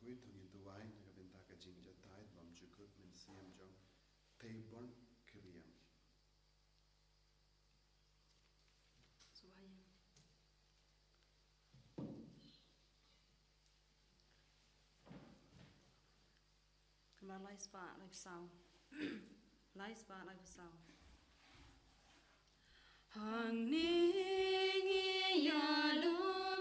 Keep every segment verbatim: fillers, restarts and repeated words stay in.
Khuid, to ngin duwai na ka bynta ka jingjatai bymjukut mynsiem jong Taborn Kiriam. Subaiem. Namar lai spah lai phew saw. Lai spah lai phew saw. Hangne ngi ïalum,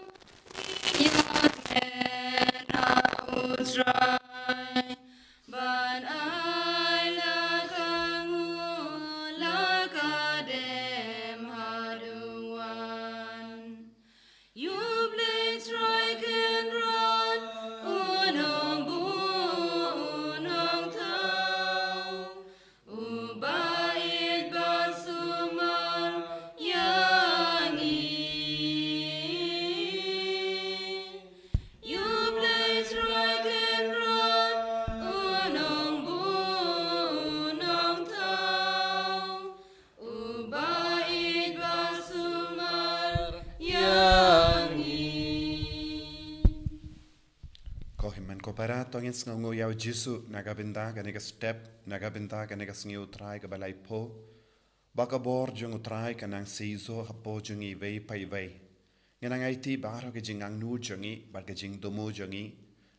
ngi ïamen ha U Trai, ban ai la ka nguh la ka dem haduh wan. Ïa U Blei Trai Kynrad, U Nongbuh U Nongthaw, Uba ïeit ba sumar ïa ngi. Ïa U Blei Trai Kynrad, U Nongbuh U Nongthaw, Uba ïeit ba sumar ïa ngi. Ko hynmen ko para, to ngin sngewnguh ïa U Jisu na ka bynta kane ka step, na ka bynta kane ka sngi U Trai kaba laiphew, ba ka bor jong U Trai kan nang seisoh hapoh jong ngi iwei pa iwei. Ngi nang aiti baroh ka jingangnud jong ngi bad ka jingthmu jong ngi.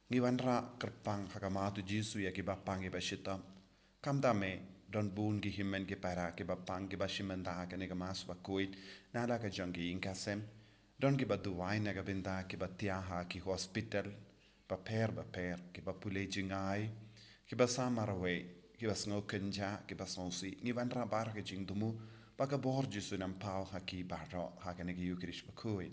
Ngi wanrah kyrpang ha khmat U Jisu ïa kiba pang kiba shitom. Khamtam eh, don bun ki hynmen ki para kiba pang kiba shim bynta ha kane ka Mass bakhuid na la ka jong ki ïing ka sem. Don kiba duwai na ka bynta kiba thiah ha ki hospital bapher bapher, kiba pule jngai, kiba sah marwei, kiba sngew kynjah, kiba sngewsih. Ngi wanrah baroh ka jingthmu ba ka bor Jisu un nang paw ha ki baroh ha kane ka Ïukharist bakhuid.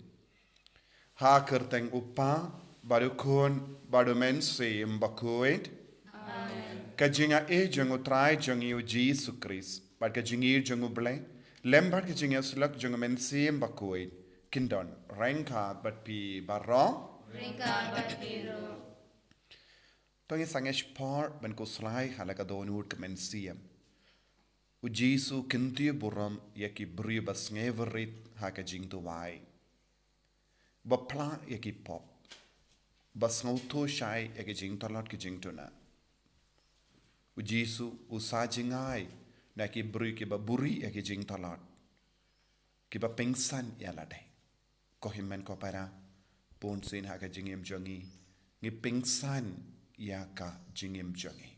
Ha ka kyrteng U Kpa, bad U Khun, bad U Mynsiem Bakhuid. Amen. Ka jingaiei jong U Trai jong ngi U Jisu Khrist, bad ka jingïeit jong U Blei, lem bad ka jingïasyllok jong U Mynsiem Bakhuid, kin don ryngkat bad phi baroh. Ryngkat bad phi ruh. To ngin sangeh shipor ban khuslai ha la ka dohnud ka mynsiem. U Jisu u kyntiew burom ïa ki briew ba sngewrit ha ka jingduwai, ba phla ïa ki pop, ba sngewthuh shai ïa ki jingtlot ki jingduna. U Jisu u sah jngai na ki briew kiba buhrieh ïa ki jingtlot, kiba pynsan ïa lade. Ko hynmen ko para, bunsien ha ka jingim jong ngi, ngi pynsan ïa ka jingim jong ngi,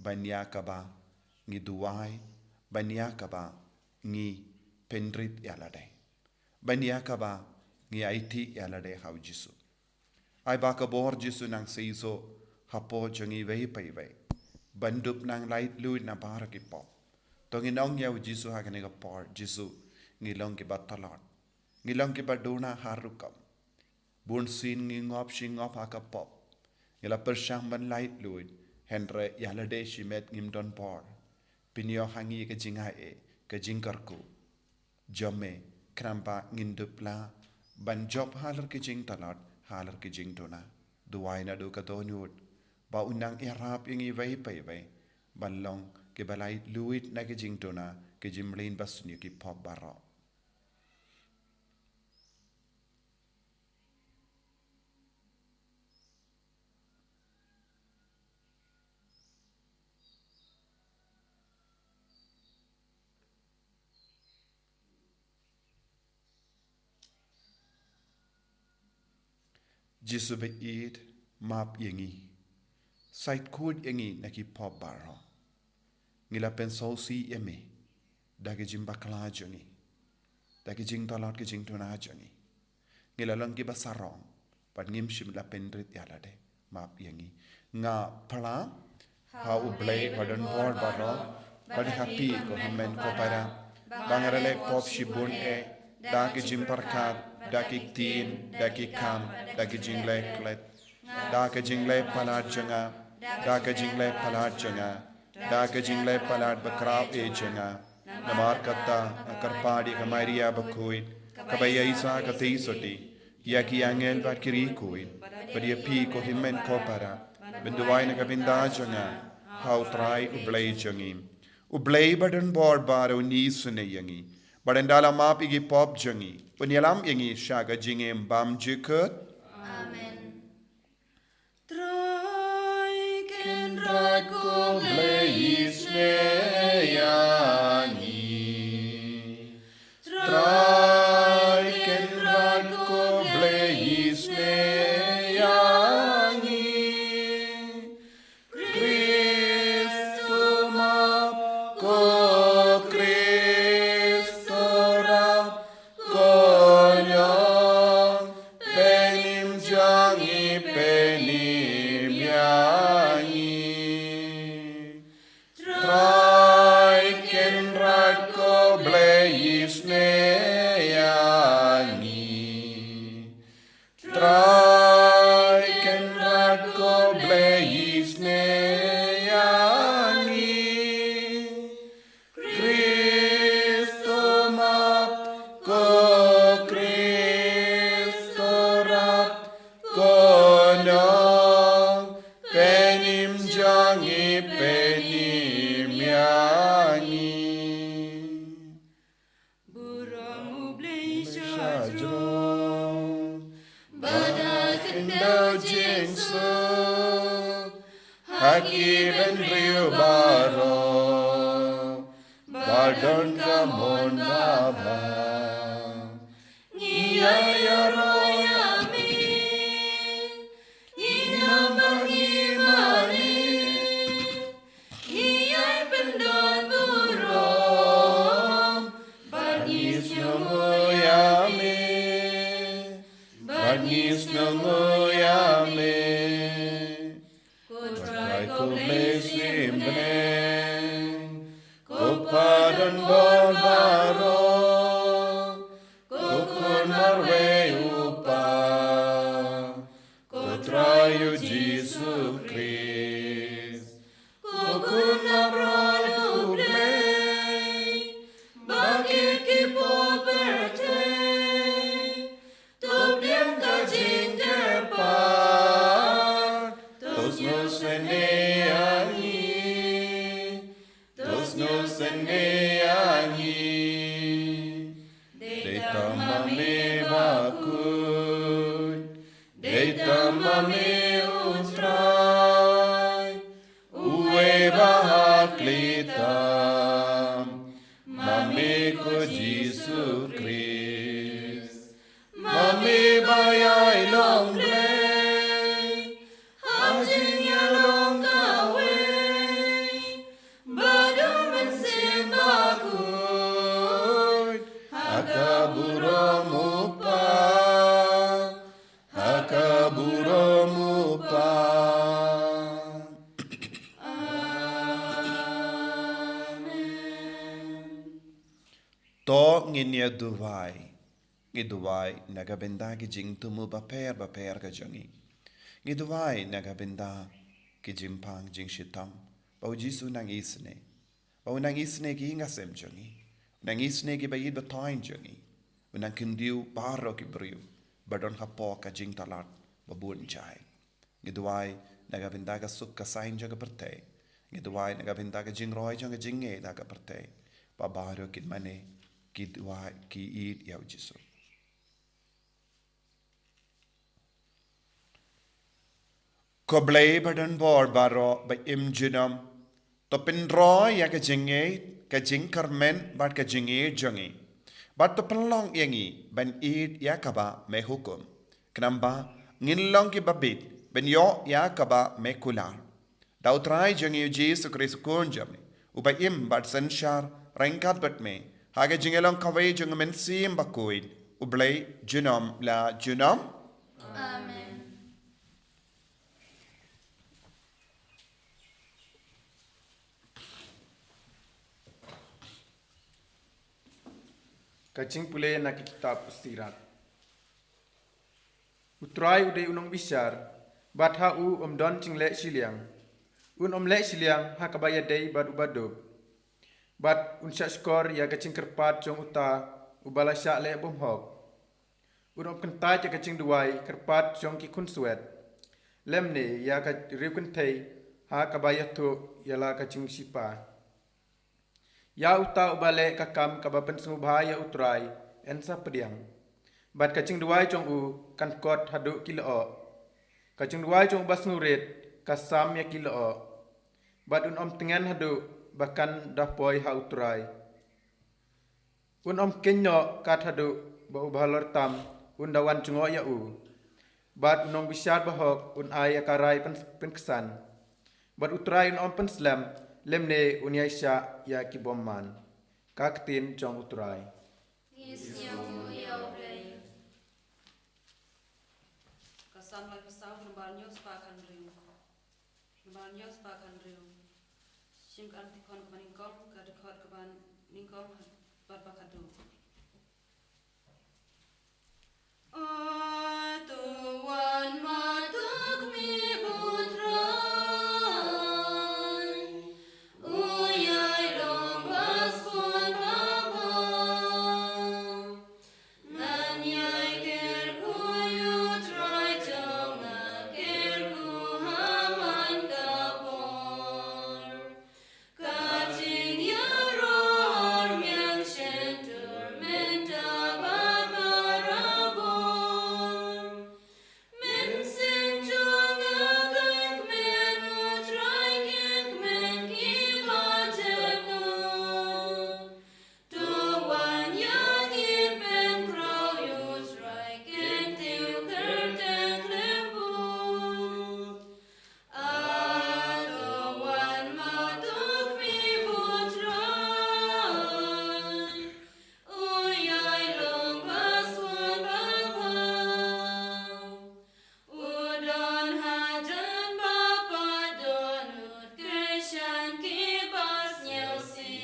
ban ïa kaba ngi duwai, ban ïa kaba ngi pynrit ïa lade, ban ïa kaba ngi aiti ïa lade ha U Jisu. Ai ba ka bor Jisu un nang seisoh hapoh jong ngi iwei pa iwei, ban dup nang laitluid na baroh ki pop. To ngin ong ïa U Jisu ha kane ka por: Jisu, ngi long kiba tlot, ngi long kiba duna har rukom. Bunsien ngi ngop shi ngop ha ka pop. Ngi la pyrshang ban laitluid, hynrei ïa lade shimet ngim don bor. Pynïoh ha ngi ka jingaiei, ka jingkyrkhu jong me, khnang ba ngin dup lah ban jop halor ki jingtlot, halor ki jingduna. Duwai naduh ka dohnud ba un nang ïarap ïa ngi iwei pa iwei ban long kiba laitluid na ki jingduna, ki jingmlien basniew, ki pop baroh. Jisu baieit, map ïa ngi. Sait khuid ïa ngi na ki pop baroh. Ngi la pynsngewsih ïa me da ki jingbakla jong ngi, da ki jingtlot ki jingduna jong ngi. Ngi la long kiba sarong bad ngim shym la pynrit ïa lade. Map ïa ngi. Nga phla ha U Blei badonbor baroh, bad ha phi ko hynmen ko para, ba nga la leh pop shibun eh, da ki jingpyrkhat, da ki ktien, da ki kam, da ki jingleh klet, da ka jingleh palat jong nga, da ka jingleh palat jong nga, da ka jingleh palat bakhraw eh jong nga. Namar kata nga kyrpad ïa ka Maria bakhuid, kaba ïaishah katei sotti, ïa ki angel bad ki riewkhuid, bad ïa phi ko hynmen ko para, ban duwai na ka bynta jong nga ha U Trai U Blei jong ngi. U Blei badonbor baroh un isynei ïa ngi, bad un da la map ïa ki pop jong ngi, un ïalam ïa ngi sha ka jingim bymjukut. Amen. isynei ïa ngi. Trai Kynrad ko Blei isynei ïa ngi. Khrist u map, ko Khrist u rap, ko ñiong, pynim jong ngi, pynim ïa ngi. Trai Kynrad ko Blei isynei ïa ngi. Trai Kynrad ko Blei isynei ïa ngi. Khrist u map, ko Khrist u rap, ko ñiong, pynim jong ngi, pynim ïa ngi. Burom U Blei shajrong, bad ha khyndew jingsuk, ha ki bynriew baroh, ba don ka mon babha. Ngi ïa ïaroh ïa me, ngi nang ba ngi mane, ngi ïai pyndon burom, bad ngi sngewnguh ïa me, bad ngi sngewnguh ïa me. Ko Trai ko Blei syriem bneng, ko Pa don bor baroh, ko Khun marwei U Kpa, ko Trai U Jisu Khrist, ko Khun baroh U Blei, ba kit ki por pyrthei, to pdiang ka jingkyrpad, to sngewsynei ïa ngi, to sngewsynei ïa ngi. Dei tang ma me bakhuid, dei tang ma me U Trai, uwei ba ha khlieh tam, ma me ko Jisu Khrist, ma me ba ïai long Blei, ha jingïalong kawei, bad U Mynsiem Bakhuid, ha ka burom U Kpa, ha ka burom U Kpa. Amen. To ngin ïa duwai. Ngi duwai na ka bynta ki jingthmu bapher bapher ka jong ngi. Ngi duwai na ka bynta ki jingpang jingshitom, ba U Jisu un nang isynei, ba un nang isynei ki ïing ki sem jong ngi, un nang isynei ki ba ïeit ba thaiñ jong ngi, un nang kyntiew baroh ki briew ba don hapoh ka jingtlot ba bun jait. Ngi duwai na ka bynta ka suk ka saiñ jong ka pyrthei. Ngi duwai na ka bynta ka jingroi jong ka jingngeit ha ka pyrthei, ba baroh kin mane, ki duwai, ki ïeit ïa U Jisu. Ko Blei ba don bor baroh, ba im junom, to pynroi ïa ka jingngeit, ka jingkyrmen bad ka jingïeit jong ngi, bad to pynlong ïa ngi ban ïeit ïa kaba me hukum, khnang ba ngin long ki babit ban ïoh ïa kaba me kular. Da U Trai jong ngi U Jisu Khrist U Khun jong me, uba im bad synshar ryngkat bad me ha ka jingïalong kawei jong U Mynsiem Bakhuid, U Blei junom la junom. Amen. Ka jingpule na ki kitab U Sirat. U Trai u dei u nongbishar, bad ha u ym don jingleh shiliang. Un ym leh shiliang ha kaba ïadei bad u baduk, bad un shahshkor ïa ka jingkyrpad jong uta uba la shah leh bymhok. Un ym kyntait ïa ka jingduwai kyrpad jong ki khunswet, lymne ïa ka riewkynthei ha kaba ïathuh ïa la ka jingshipa. Ïa uta uba leh ka kam kaba pynsngewbha ïa U Trai, yn sa pdiang, bad ka jingduwai jong u kan kot haduh ki lyoh. Ka jingduwai jong uba sngewrit ka sam ïa ki lyoh, bad un ym tngen haduh ba kan da poi ha U Trai. Un ym kynnoh kat haduh ba u bahalor tam un da wan jngoh ïa u. Bad u nongbishar bahok un ai ïa ka rai pyn-, pynksan. Bad U Trai un ym pynslem, lymne un ïaishah ïa ki bymman. Ka ktien jong U Trai. Ngi sngewbha ïa U Blei. Ka Salm laiphew saw, nambar hynñiew spah khathynriew. Nambar hynñiew spah khathynriew. Shim ka article kaba nyngkong, ka dkhot kaba nyngkong bad ba khatduh. O to wan ma to khmih bad U Trai, u ïai long ba sbun ba bha. Ngan ïai kyrkhu ïa U Trai jong nga, kyrkhu ha man ka por. Ka jingïaroh miang shyntur mynta bad barabor. Mynsiem jong nga kan kmen, U Trai kan kmen, kiba jemnud. To wan ïa ngi pynkhraw, U Trai kyntiew kyrteng khlem bud. A to wan ma to khmih bad U Trai, u ïai long ba sbun ba bha. U don hajan ba pat dohnud, kyrshan kiba sngewsih.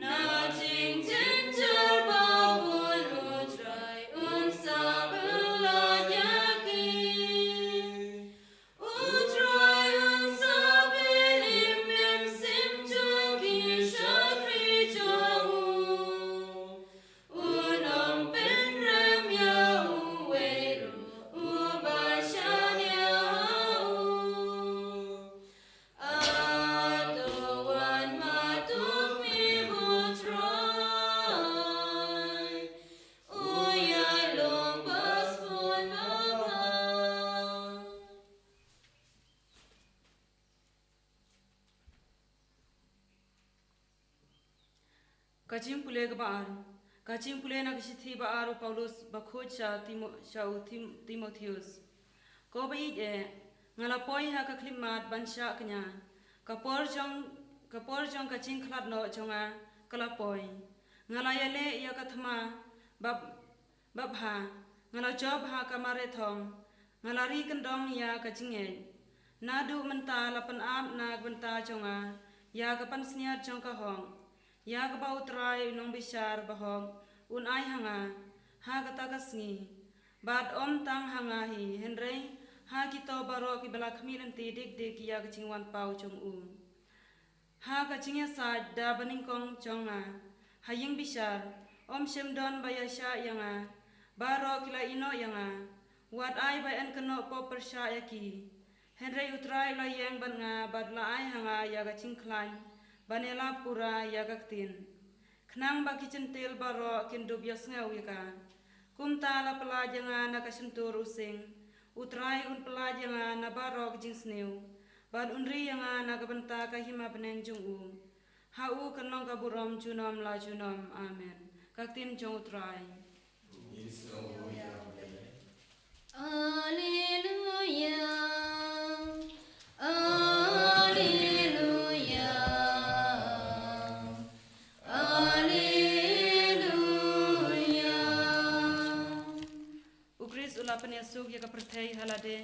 Na jingjynjar ba bun U Trai un sa pynlait ïa ki. U Trai un sa pynïap mynsiem jong ki shakri jong u. Un ym pynrem ïa uwei ruh uba shaniah ha u. A to wan ma to khmih bad U Trai, u ïai long ba sbun ba bha. Ka jingpule kaba ar. Ka jingpule na ka shithi ba ar u Paulus bakhuid sha Timo-, sha u Tim-, Timotheus. Ko ba ïeit eh, nga la poi ha ka khyllipmat ban shah kñia. Ka por jong, ka por jong ka jingkhlad noh jong nga ka la poi. Nga la ïaleh ïa ka thma ba, ba bha, nga la jop ha ka mareh thong, nga la ri kyndong ïa ka jingngeit. Naduh mynta la pynap na ka bynta jong nga ïa ka pansngiat jong ka hok, ïa kaba U Trai u nongbishar bahok un ai ha nga ha kata ka sngi. Bad ym tang ha nga hi, hynrei ha kito baroh kiba la khmih lynti dik dik ïa ka jingwan paw jong u. Ha ka jingïasaid da banyngkong jong nga ha ïing bishar, ym shym don ba ïaishah ïa nga. Baroh ki la ïehnoh ïa nga. Wat ai ba yn kynnoh pop pyrshah ïa ki. Hynrei U Trai u la ïeng bad nga bad la ai ha nga ïa ka jingkhlaiñ ban ïalap pura ïa ka ktien, khnang ba ki Jentil baroh kin dup ïohsngew ïa ka. Kumta la pyllait ïa nga na ka shyntur u sing. U Trai un pyllait ïa nga na baroh ka jingsniew, bad un ri ïa nga na ka bynta ka hima bneng jong u. Ha u kan long ka burom junom la junom. Amen. Ka ktien jong U Trai. Alleluia, alleluia, alleluia. U Khrist u la pynïasuk ïa ka pyrthei ha lade,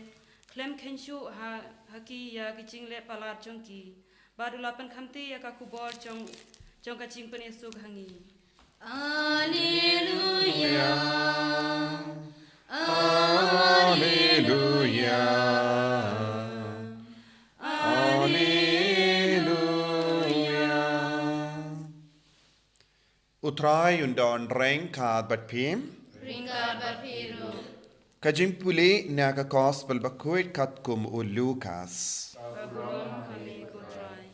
khlem kheiñ shuh ha, ha ki ïa ki jingleh palat jong ki. Bad u la pynkhamti ïa ka khubor jong, jong ka jingpynïasuk ha ngi. Alleluia. Alleluia. Alleluia. U Trai un don ryngkat bad phi. Ryngkat bad phi ruh. Ka jingpule na ka Gospel bakhuid katkum u Lukas. Ka burom ha me ko Trai.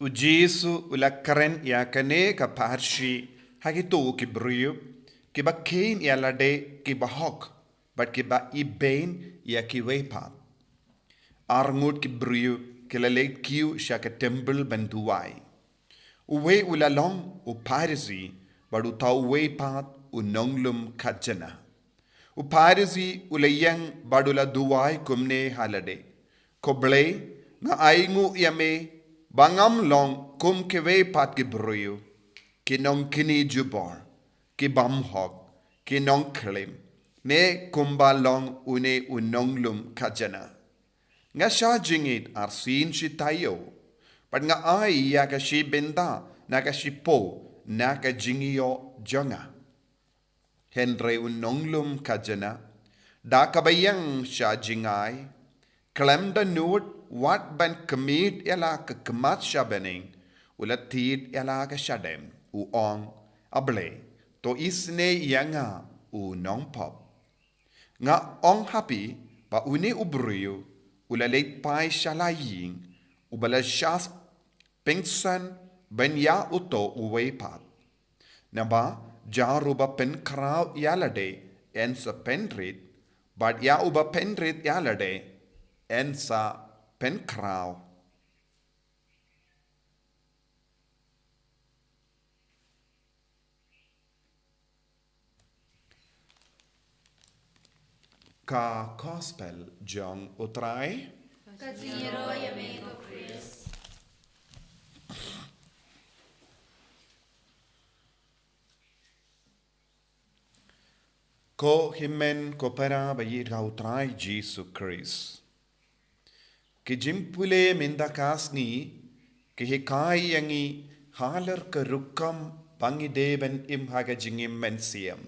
U Jisu u la kren ïa kane ka pharshi ha kito ki briew kiba kheiñ ïa lade ki bahok bad kiba ibeiñ ïa kiwei pat. arngut ki briew ki la leit kiew sha ka templ ban duwai. Uwei u la long u Pharisi, bad uta uwei pat u nonglum khajana. U Pharisi u la ïeng bad u la duwai kumne ha lade: Ko Blei, nga ainguh ïa me ba ngam long kum kiwei pat ki briew, ki nongkñi jubor, ki bymhok, ki nongklim, ne kumba long une u nonglum khajana. Nga shah jingit arsien shi taïew, bad nga ai ïa ka shi bynta na ka shiphew na ka jingïoh jong nga. Hynrei u nonglum khajana, da kaba ïeng sha jngai, khlem da nud wat ban khmih ïa la ka khmat sha bneng, u la thied ïa la ka shadem, u ong: A Blei, to isynei ïa nga u nongpop. Nga ong ha phi ba une u briew u la leit phai sha la ïing, uba la shah pynksan ban ïa uto uwei pat. Naba jar uba pynkhraw ïa lade yn sa pynrit, bad ïa uba pynrit ïa lade yn sa pynkhraw. Ka Gospel jong u Trai. Ka jingïaroh ïa me ko Khrist. Ko hynmen ko para ba ïeit ha u Trai Jisu Khrist. Ki jingpule mynta ka sngi ki hikai ïa ngi halor ka rukom ba ngi dei ban im ha ka jingim mynsiem.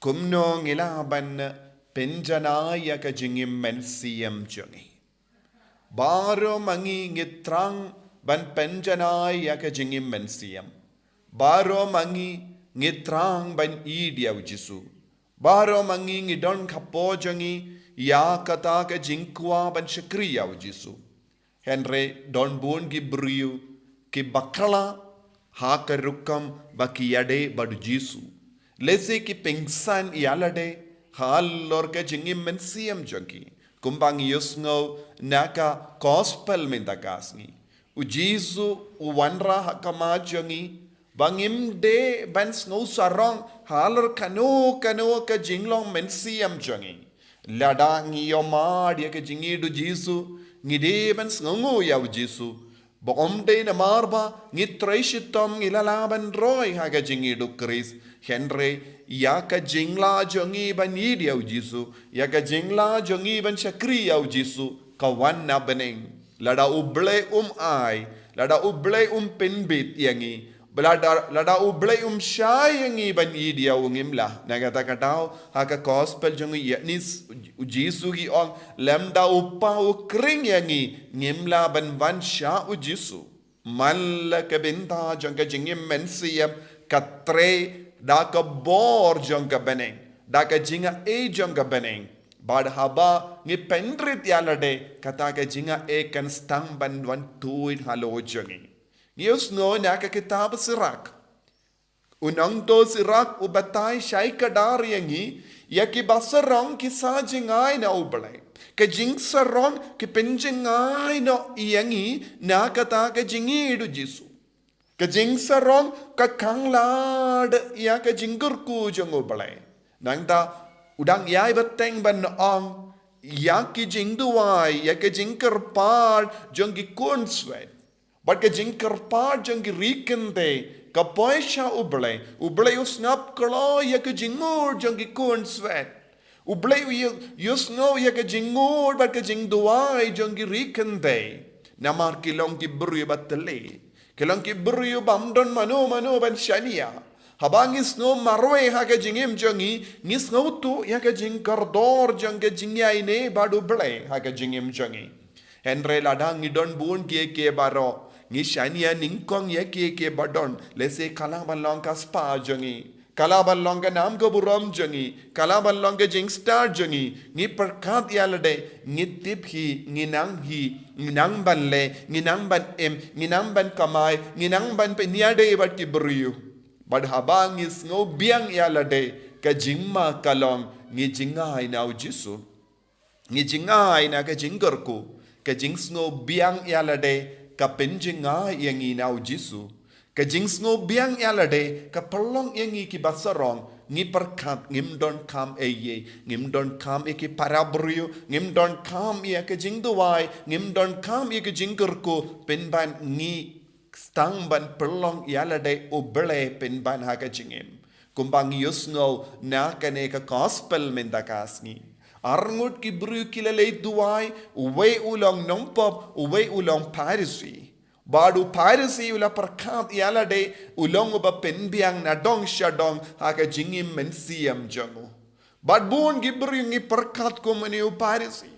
Kumno ngi lah ban pynjanai ïa ka jingim mynsiem jong ngi. Baroh ma ngi ngi thrang ban pynjanai ïa ka jingim mynsiem. Baroh ma ngi ngi thrang ban ïeit ïa u Jisu. Baroh ma ngi ngi don hapoh jong ngi ïa kata ka jingkwah ban shakri ïa u Jisu. Hynrei don bun ki briew ki bakla ha ka rukom ba ki ïadei bad u Jisu. Lehse ki pynksan ïa lade halor ka jingim mynsiem jong ki. Kumba ngi ïohsngew na ka Gospel mynta ka sngi, u Jisu u wanrah ha khmat jong ngi ba ngim dei ban sngew sarong halor kano kano ka jinglong mynsiem jong ngi. Lada ngi ïohmad ïa ka jingïeit u Jisu, ngi dei ban sngewnguh ïa u Jisu. Ba ym dei namar ba ngi trei shitom ngi la lah ban roi ha ka jingïeit u Khrist. Hynrei ïa ka jinglah jong ngi ban ïeit ïa u Jisu, ïa ka jinglah jong ngi ban shakri ïa u Jisu, ka wan na bneng. Lada u Blei um ai, lada u Blei um pynbit ïa ngi, lada, lada u Blei um shai ïa ngi ban ïeit ïa u, ngim lah. Na kata ka daw ha ka Gospel jong ngi ïa ngi, u Jisu ki ong, lymda u Kpa u khring ïa ngi, ngim lah ban wan sha u Jisu. Man la ka bynta jong ka jingim mynsiem ka trei da ka bor jong ka bneng, da ka jingai jong ka bneng. Bad haba ngi pynrit ïa lade, kata ka jingai kan sdang ban wan tuid halor jong ngi. Ngi ïohsngew na ka kitab Sirak, u nongthoh Sirak u batai shai kdar ïa ngi, ïa kiba sarong ki sa jngai na u Blei. Ka jingsarong ki pynjngai noh ïa ngi na kata ka jingïeit u Jisu. Ka jingsarong ka khang lad ïa ka jingkyrkhu jong u Blei. Nangta u dang ïai bteng ban ong ïa ki jingduwai, ïa ka jingkyrpad jong ki khun swet. Bad ka jingkyrpad jong ki ri kynthei ka poi sha u Blei. U Blei u sngap kloi ïa ka jingngud jong ki khun swet. U Blei u ïoh, ïohsngew ïa ka jingngud bad ka jingduwai jong ki ri kynthei. Namar ki long ki briew ba tli. Ki long ki briew bym don mano mano ban shaniah. Haba ngi sngew marwei ha ka jingim jong ngi, ngi sngewthuh ïa ka jingkordor jong ka jingïaineh bad u Blei ha ka jingim jong ngi. Hynrei lada ngi don bun kiei kiei baroh, ngi shaniah nyngkong ïa kiei kiei ba don, lehse ka lah ban long ka spah jong ngi, ka lah ban long ka nam ka burom jong ngi, ka lah ban long ka jingstad jong ngi, ngi pyrkhat ïa lade, ngi tip hi, ngi nang hi, ngi nang ban leh, ngi nang ban im, ngi nang ban kamai, ngi nang ban pynïadei bad ki briew. Bad haba ngi sngew biang ïa lade, ka jingma ka long ngi jngai na u Jisu. Ngi jngai na ka jingkyrkhu, ka jingsngew biang ïa lade, ka pynjngai ïa ngi na u Jisu. Ka jingsngew biang ïa lade, ka pynlong ïa ngi kiba sarong, ngi pyrkhat, ngim donkam ei ei, ngim donkam ïa ki para briew, ngim donkam ïa ka jingduwai, ngim donkam ïa ka jingkyrkhu, pynban ngi tang ban pynlong ïa lade u Blei pynban ha ka jingim. Kumba ngi ïohsngew na kane ka gospel mynta ka sngi. Arngut ki briew ki la leit duwai, uwei u long nongpop, uwei u long Pharisi. Bad u Pharisi u la pyrkhat ïa lade, u long uba pynbiang na dong sha dong ha ka jingim mynsiem jong u. Bad bun ki briew ngi pyrkhat kum une u Pharisi.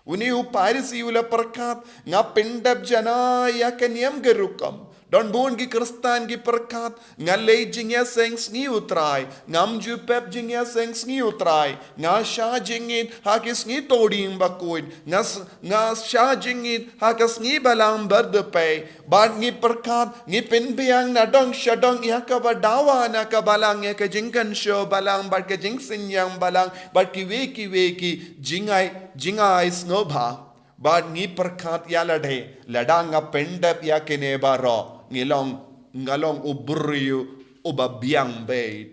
Une u Pharisi u la pyrkhat, nga pyndep janai ïa ka niam ka rukom. Don bun ki Khristan ki pyrkhat, nga leit jingïaseng sngi u Trai, ngam ju pep jingïaseng sngi u Trai, nga shah jingit ha ki sngi Thohdieng Bakhuid, nga s-, nga shah jingit ha ka sngi Balang Bardpei, bad ngi pyrkhat, ngi pynbiang na dong sha dong ïa kaba dawa na ka Balang, ïa ka jingkynshew Balang, bad ka jingsynñiang Balang, bad kiwei kiwei ki jingai, jingai sngewbha. Bad ngi pyrkhat ïa lade, lada nga pyndep ïa kine baroh, ngi long, nga long u briew uba biang beit.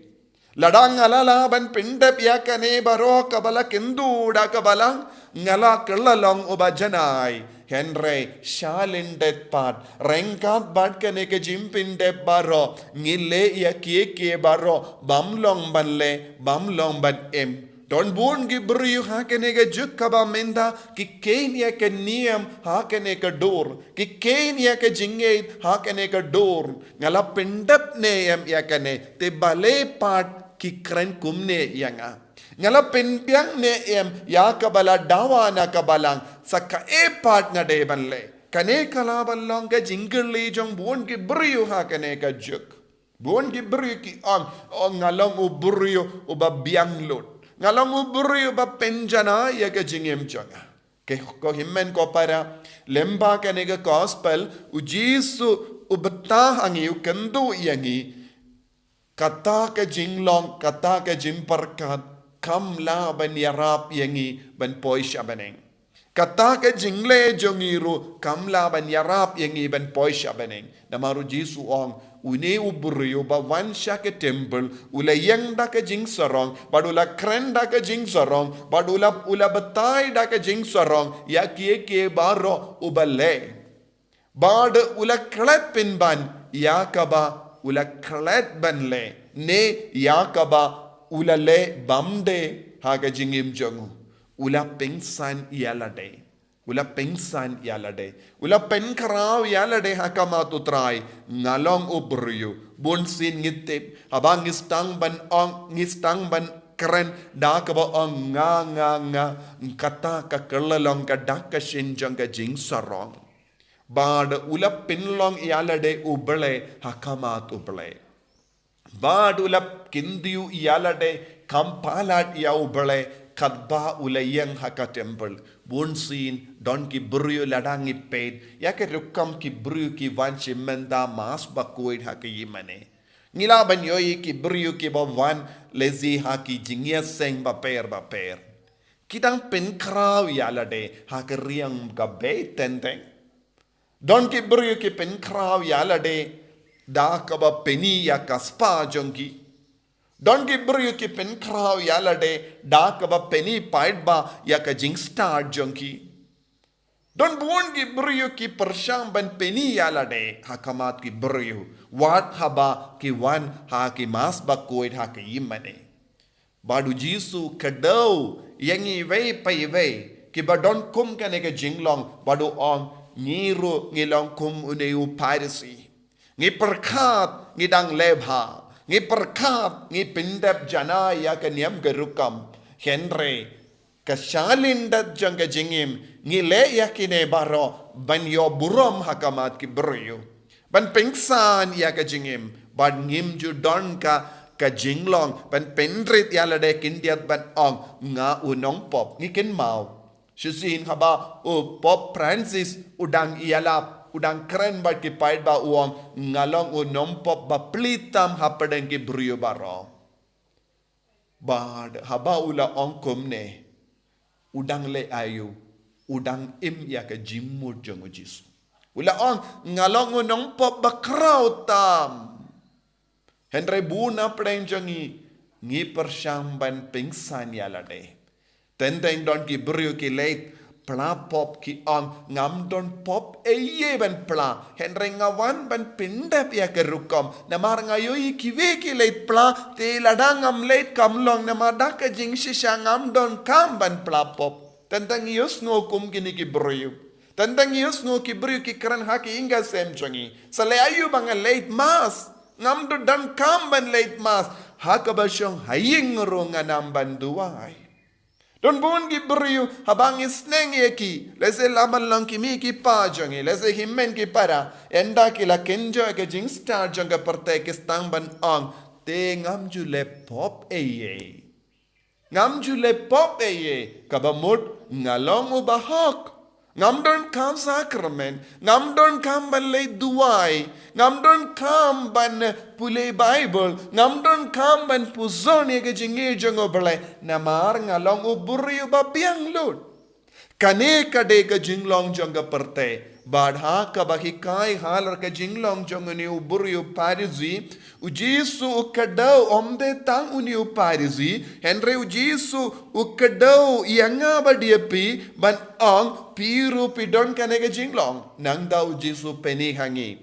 Lada nga la lah ban pyndep ïa kane baroh kaba la kynduh da ka Balang, nga la kylla long uba janai. Hynrei shalyndet pat, ryngkat bad kane ka jingpyndep baroh, ngi leh ïa kiei kiei baroh, bym long ban leh, bym long ban im. Don bun ki briew ha kane ka juk kaba mynta, ki kheiñ ïa ka niam ha kane ka dur. Ki kheiñ ïa ka jingngeit ha kane ka dur. Nga la pyndep ne em ïa kane, te balei pat ki kren kumne ïa nga. Nga la pynbiang ne em ïa kaba la dawa na ka Balang, sa kaei pat nga dei ban leh. Kane ka lah ban long ka jingkylli jong bun ki briew ha kane ka juk. Bun ki briew ki ong, oh, nga long u briew uba biang lut. Nga long u briew uba pynjanai ïa ka jingim jong nga. Ko hynmen ko para, lyngba kane ka gospel, u Jisu u btah ha ngi, u kynduh ïa ngi. Kata ka jinglong, kata ka jingpyrkhat, kam lah ban ïarap ïa ngi ban poi sha bneng. Kata ka jingleh jong ngi ruh, kam lah ban ïarap ïa ngi ban poi sha bneng. Namar u Jisu u ong, une u briew uba wan sha ka temple, u la ïeng da ka jingsarong, bad u la kren da ka jingsarong, bad u la, u la batai da ka jingsarong, ïa kiei kiei baroh uba leh. Bad u la klet pynban, ïa kaba u la klet ban leh, ne ïa kaba u la leh bymdei ha ka jingim jong u. U la pynsan ïa lade. U la pynsan ïa lade. U la pynkhraw ïa lade ha khmat u Trai. Nga long u briew. Bunsien ngi tip. Haba ngi sdang ban ong, ngi sdang ban kren. Da kaba ong nga, nga, nga. Kata ka kylla long ka dak ka shin jong ka jingsarong. Bad u la pynlong ïa lade u Blei ha khmat u Blei. Bad u la kyntiew ïa lade kham palat ïa u Blei katba u la ïeng ha ka temple. Bunsien don ki briew lada ngi peit ïa ka rukom ki briew ki wan sha mynta Mass Bakhuid ha ka ïingmane. Ngi lah ban ïohi ki briew kiba wan lehse ha ki jingïaseng bapher bapher. Ki dang pynkhraw ïa lade ha ka riang ka bei teng teng. Don ki briew ki pynkhraw ïa lade da kaba pyni ïa ka spah jong ki. Don ki briew ki pynkhraw ïa lade da kaba pyni paidbah ïa ka jingstad jong ki. Don bun ki briew ki pyrshang ban pyni ïa lade ha khmat ki briew. Wat haba ki wan ha ki Mass Bakhuid ha ka ïingmane. Bad u Jisu u kdew ïa ngi iwei pa iwei kiba don kum kane ka jinglong bad u ong ngi ruh ngi long kum une u Pharisi. Ngi pyrkhat ngi dang leh bha, ngi pyrkhat ngi pyndep janai ïa ka niam ka rukom. Hynrei ka shalyndet jong ka jingim ngi leh ïa kine baroh ban ïoh burom ha khmat ki briew. Ban pynksan ïa ka jingim, bad ngim ju don ka, ka jinglong, ban pynrit ïa lade khyndiat ban ong, nga u nongpop, ngi kynmaw. Shisien haba, u Pope Francis, u dang ïalap, u dang kren bad ki paidbah u ong, nga long u nongpop ba plie tam hapdeng ki briew baroh. Bad haba u la ong kumne, U dang leh aïu? U dang im ïa ka jingmut jong u Jisu. U la ong, nga long u nongpop bakhraw tam. Hynrei bun na pdeng jong ngi, ngi pyrshang ban pynsan ïa lade. Teng teng don ki briew ki leit phla pop, ki ong, ngam don pop ei ei ban phla. Hynrei nga wan ban pyndep ïa ka rukom. Namar nga ïohi kiwei ki leit phla, te lada ngam leit kam long, namar da ka jingshisha ngam don kam ban phla pop. Teng teng ïohsngew kum kine ki briew. Teng teng ïohsngew ki briew ki kren ha ki ïing ki sem jong ngi. Sa leh aïu ba nga leit mass? Ngam don kam ban leit mass. Ha kaba shong ha ïing ruh nga nam ban duwai. Don bun ki briew, haba ngi sneng ïa ki, lehse la ban long ki mei ki pa jong ngi, lehse hynmen ki para, ynda ki la kynjoh ïa ka jingstad jong ka pyrthei, ki sdang ban ong, te ngam ju leh pop ei ei. Ngam ju leh pop ei ei, kaba mut nga long u bahok. Ngam don kam sakramen, ngam don kam ban leit duwai, ngam don kam ban pule Baibl, ngam don kam ban pyrshang ïa ka jingïeit jong U Blei, namar nga long u briew ba biang lut. Kane ka dei ka jinglong jong ka pyrthei. Bad ha kaba hikai halor ka jinglong jong une u briew Pharisi, u Jisu u kdew, ym dei tang une u Pharisi, hynrei u Jisu u kdew ïa nga bad ïa phi, ban ong, phi ruh phi don kane ka jinglong. Nangta u Jisu u pyni ha ngi.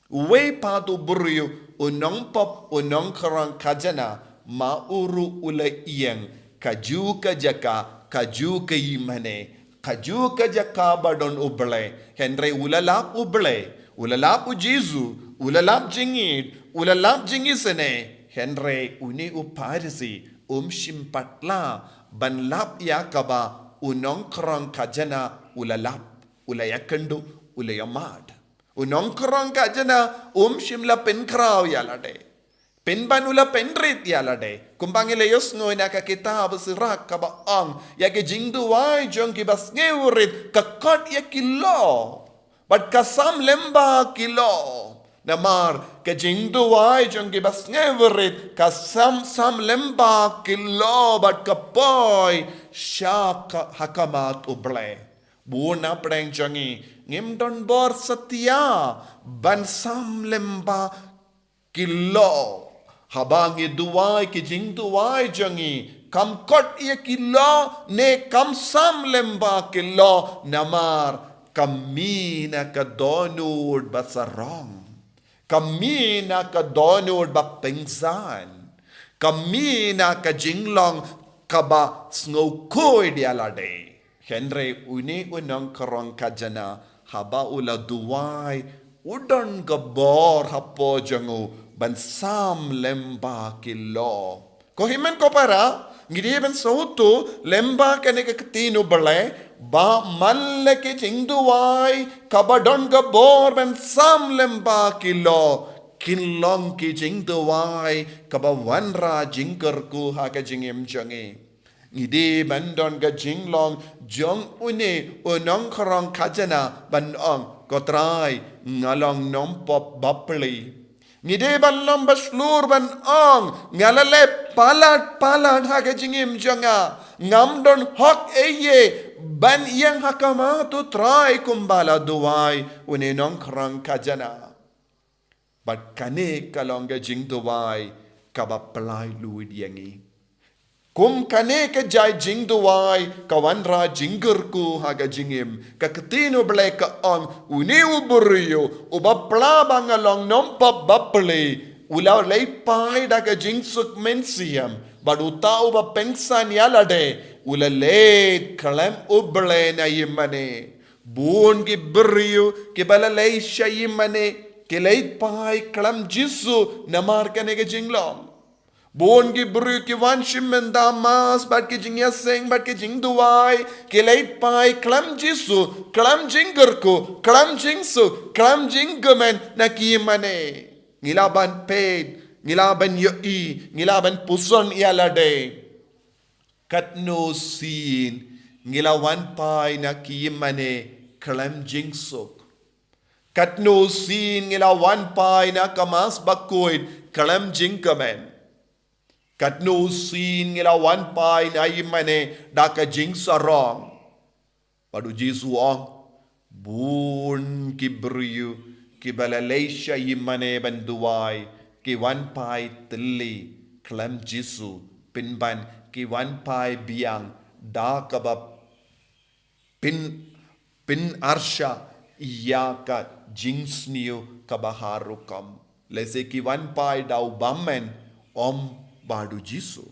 Uwei pat u briew, u nongpop, u nongkhrong khajna, ma u ruh u la ïeng, kajuh ka jaka, kajuh ka ïingmane, kajuh ka jaka ba don U Blei, hynrei u la lap U Blei, u la lap u Jisu, u la lap jingïeit, u la lap jingisynei, hynrei une u Pharisi, um shym pat lah, ban lap ïa kaba, u nongkhrong khajna, u la lap, u la ïakynduh, u la ïamad. U nongkhrong khajna, um shym la pynkhraw ïa lade. Pynban u la pynrit ïa lade. Kumba ngi la ïohsngew na ka kitab Sirach kaba ong, ïa ka jingduwai jong kiba sngewrit, ka kot ïa ki law. Bad ka sam lyngba ki law. Namar, ka jingduwai jong kiba sngewrit, ka sam, sam lyngba ki law, bad ka poi, sha ka, ha khmat U Blei. Bun na pdeng jong ngi, ngim don bor satia, ban sam lyngba ki law. Haba ngi duwai ki jingduwai jong ngi, kam kot ïa ki law, ne kam sam lyngba ki law, namar, ka mih na ka dohnud ba sarong. Ka mih na ka dohnud ba pynsan. Ka mih na ka jinglong kaba sngewkhuid ïa lade. Hynrei une u nongkhrong khajna haba u la duwai u don ka bor hapoh jong u ban sam lyngba ki law. Ko hynmen ko para, ngi dei ban sngewthuh lyngba kane ka ktien U Blei, ba man la ka jingduwai, kaba don ka bor ban sam lyngba ki law, kin long ki jingduwai, kaba wanrah jingkyrkhu ha ka jingim jong ngi. Ngi dei ban don ka jinglong jong une u nongkhrong khajna ban ong, ko Trai, nga long nongpop bapli. Ngi dei ban long ba shlur ban ong, nga la leh palat palat ha ka jingim jong nga. Ngam don hok ei ei ban ïeng ha khmat U Trai kumba la duwai une u nongkhrong khajna. Bad kane ka long ka jingduwai kaba pynlait lut ïa ngi. Kum kane ka jait jingduwai, ka wanrah jingkyrkhu ha ka jingim, ka ktien U Blei ka ong, une u briew, uba phla ba nga long nongpop bapli, u la leit phai da ka jingsuk mynsiem, bad uta uba pynsan ïa lade, u la leit khlem U Blei na ïingmane. Bun ki briew, kiba la leit sha ïingmane, ki leit phai khlem Jisu, namar kane ka jinglong. Bun ki briew ki wan shim mynta mass, bad ki jingïaseng, bad ki jingduwai, ki leit phai khlem Jisu, khlem jingkyrkhu, khlem jingsuk, khlem jingkmen na ki ïingmane. Ngi lah ban peit, ngi lah ban ïohi, ngi lah ban pyrshang ïa lade. Katno sien, ngi la wan phai na ki ïingmane khlem jingsuk. Katno sien ngi la wan phai na ka mass bakhuid khlem jingkmen. Katno sien ngi la wan phai na i mane da ka jingsarong. Bad u Jisu u ong, bun ki briew kiba la leit sha i mane ban duwai, ki wan phai tylli khlem Jisu, pynban ki wan phai biang da kaba pyn, pynarshah ïa ka jingsniew kaba har rukom. Lehse ki wan phai da u bymman, ym bad u Jisu.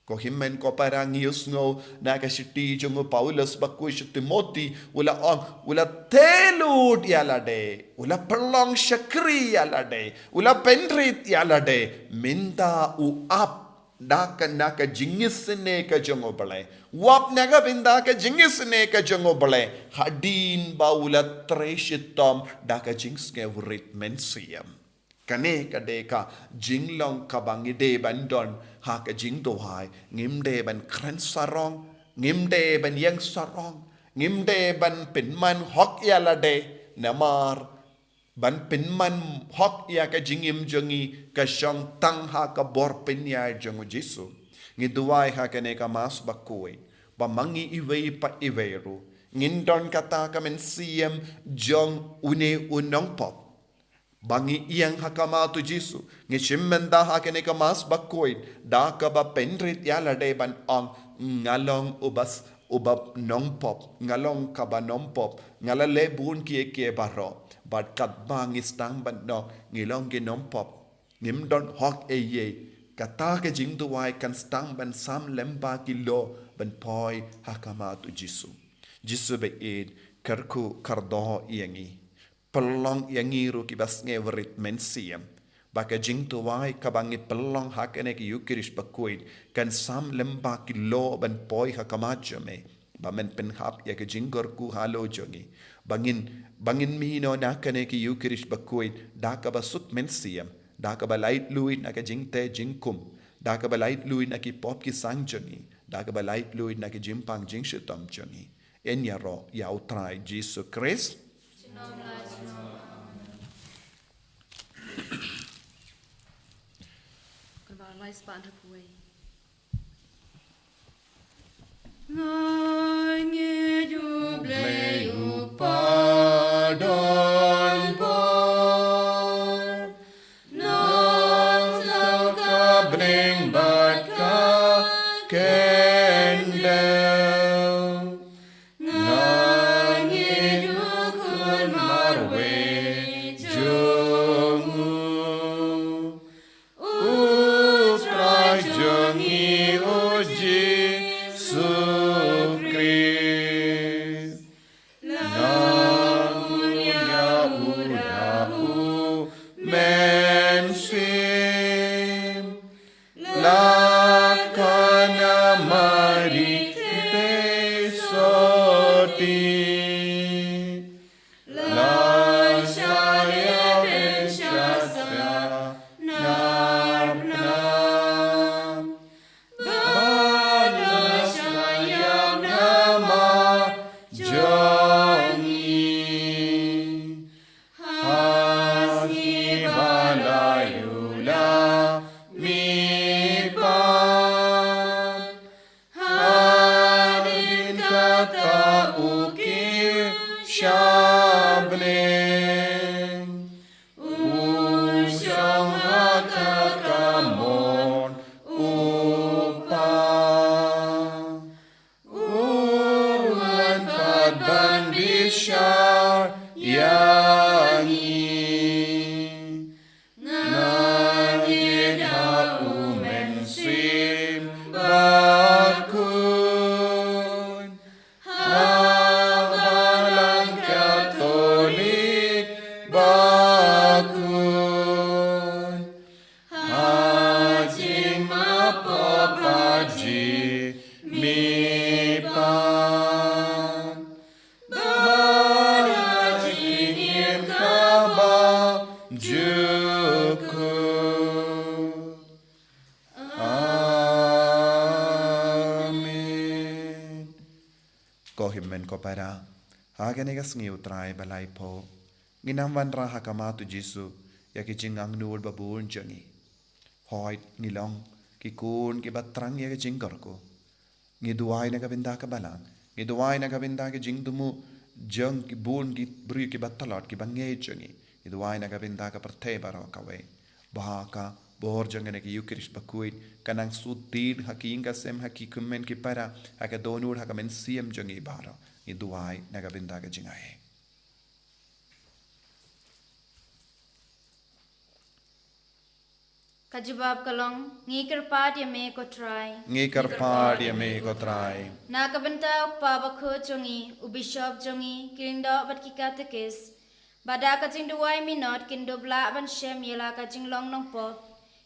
Ko hynmen ko para, ngi ïohsngew na ka shithi jong u Paulus bakhuid sha Timothi, u la ong, u la theh lut ïa lade, u la pynlong shakri ïa lade, u la pynrit ïa lade, mynta u ap da ka, na ka jingisynei ka jong u Blei. U ap na ka bynta ka jingisynei ka jong u Blei, hadien ba u la trei shitom da ka jingsngewrit mynsiem. Kane ka dei ka jinglong kaba ngi dei ban don ha ka jingduwai. Ngim dei ban kren sarong, ngim dei ban ïeng sarong, ngim dei ban pynman hok ïa lade, namar ban pynman hok ïa ka jingim jong ngi ka shong tang ha ka bor pynïaid jong u Jisu. Ngi duwai ha kane ka Mass bakhuid ba ma ngi iwei pa iwei ruh ngin don kata ka mynsiem jong une u nongpop. Ba ngi ïeng ha khmat u Jisu, ngi shim mynta ha kane ka Mass bakhuid da kaba pynrit ïa lade ban ong, nga long uba s-, uba nongpop, nga long kaba nongpop, nga la leh bun kiei kiei baroh. Bad katba ngi sdang ban ong ngi long ki nongpop, ngim don hok ei ei, kata ka jingduwai kan sdang ban sam lem bad ki law ban poi ha khmat u Jisu. Jisu ba ïeit, kyrkhu kyrdoh ïa ngi. Pynlong ïa ngi ruh kiba sngewrit mynsiem, ba ka jingduwai kaba ngi pynlong ha kane ka Eucharist bakhuid kan sam lem bad ki law ban poi ha khmat jong me, ba men pynhap ïa ka jingkyrkhu halor jong ngi. Ba ngin, ba ngin mih noh na kane ka Eucharist bakhuid da kaba suk mynsiem, da kaba laitluid na ka jingteh jingkhum, da kaba laitluid na ki pop ki sang jong ngi, da kaba laitluid na ka jingpang jingshitom jong ngi. Yn ïaroh ïa u Trai Jisu Khrist. Nga ngeit U Blei U Kpa don bor, nongsaw ka bneng bad ka khyndew. Nga ngeit U Khun marwei jong U, U Trai jong ngi U Jisu Khrist. La un ïa U da U Mynsiem, la khana Mari te sotti, la shah ïa ben sha sah nar pnam, bad la shah ïap na ma jong ngi. Ha sngi ba la ïoh la mihpat, hadien kata U kiew sha bneng, U shong ha ka kamon U Kpa. Un wan pat ban bishar ïa ngi. Nga ngeit ha U Mynsiem Bakhuid, ha Balang Katholik bakhuid, ha jingmap pop bad jingmihpat, bad ha jingim kaba jukut. Amen. Ko hynmen ko para, ha kane ka sngi U Trai ba laiphew, ngin ym wanrah ha khmat U Jisu ïa ki jingangnud babun jong ngi. Hooid, ngi long ki khun kiba thrang ïa ka jingkyrkhu. Ngi duwai na ka bynta ka balang. Ngi duwai na ka bynta ka jingthmu jong ki bun ki briew kiba tlot kiba ngeit jong ngi. Ngi duwai na ka bynta ka pyrthei baroh kawei. Ba ka bor jong kane ka Eucharist bakhuid kan nang sut thied ha ki ïing ka sem, ha ki kmen ki para, ha ka dohnud, ha ka mynsiem jong ngi baroh. Ngi duwai na ka bynta ka jingai. Ka jubab ka long, ngi kyrpad ïa me ko Trai. Ngi kyrpad ïa me ko Trai. Na ka bynta u Kpa Bakhuid jong ngi, u Bishop jong ngi, ki lyngdoh bad ki katekis. Ba da ka jingduwai minot kin dup lah ban shem ïa la ka jinglong nongpop.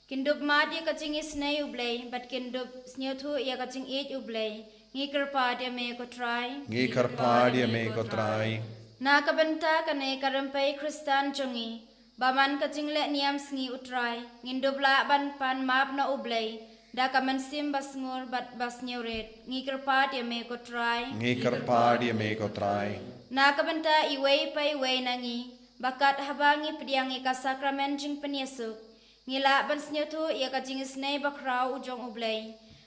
Kin dup mad ïa ka jingisynei U Blei, bad kin dup sngewthuh ïa ka jingïeit U Blei. Ngi kyrpad ïa me ko Trai. Ngi kyrpad ïa me ko Trai. Na ka bynta kane ka rympei Khristan jong ngi, ba man ka jingleh niam sngi U Trai, ngin dup lah ban pan map na U Blei da ka mynsiem ba sngur bad ba sngewrit. Ngi kyrpad ïa me ko Trai. Ngi kyrpad ïa me ko Trai. Na ka bynta iwei pa iwei na ngi, ba kat haba ngi pdiang ïa ka sakramen jingpynïasuk, ngi lah ban sngewthuh ïa ka jingisynei bakhraw u jong U Blei,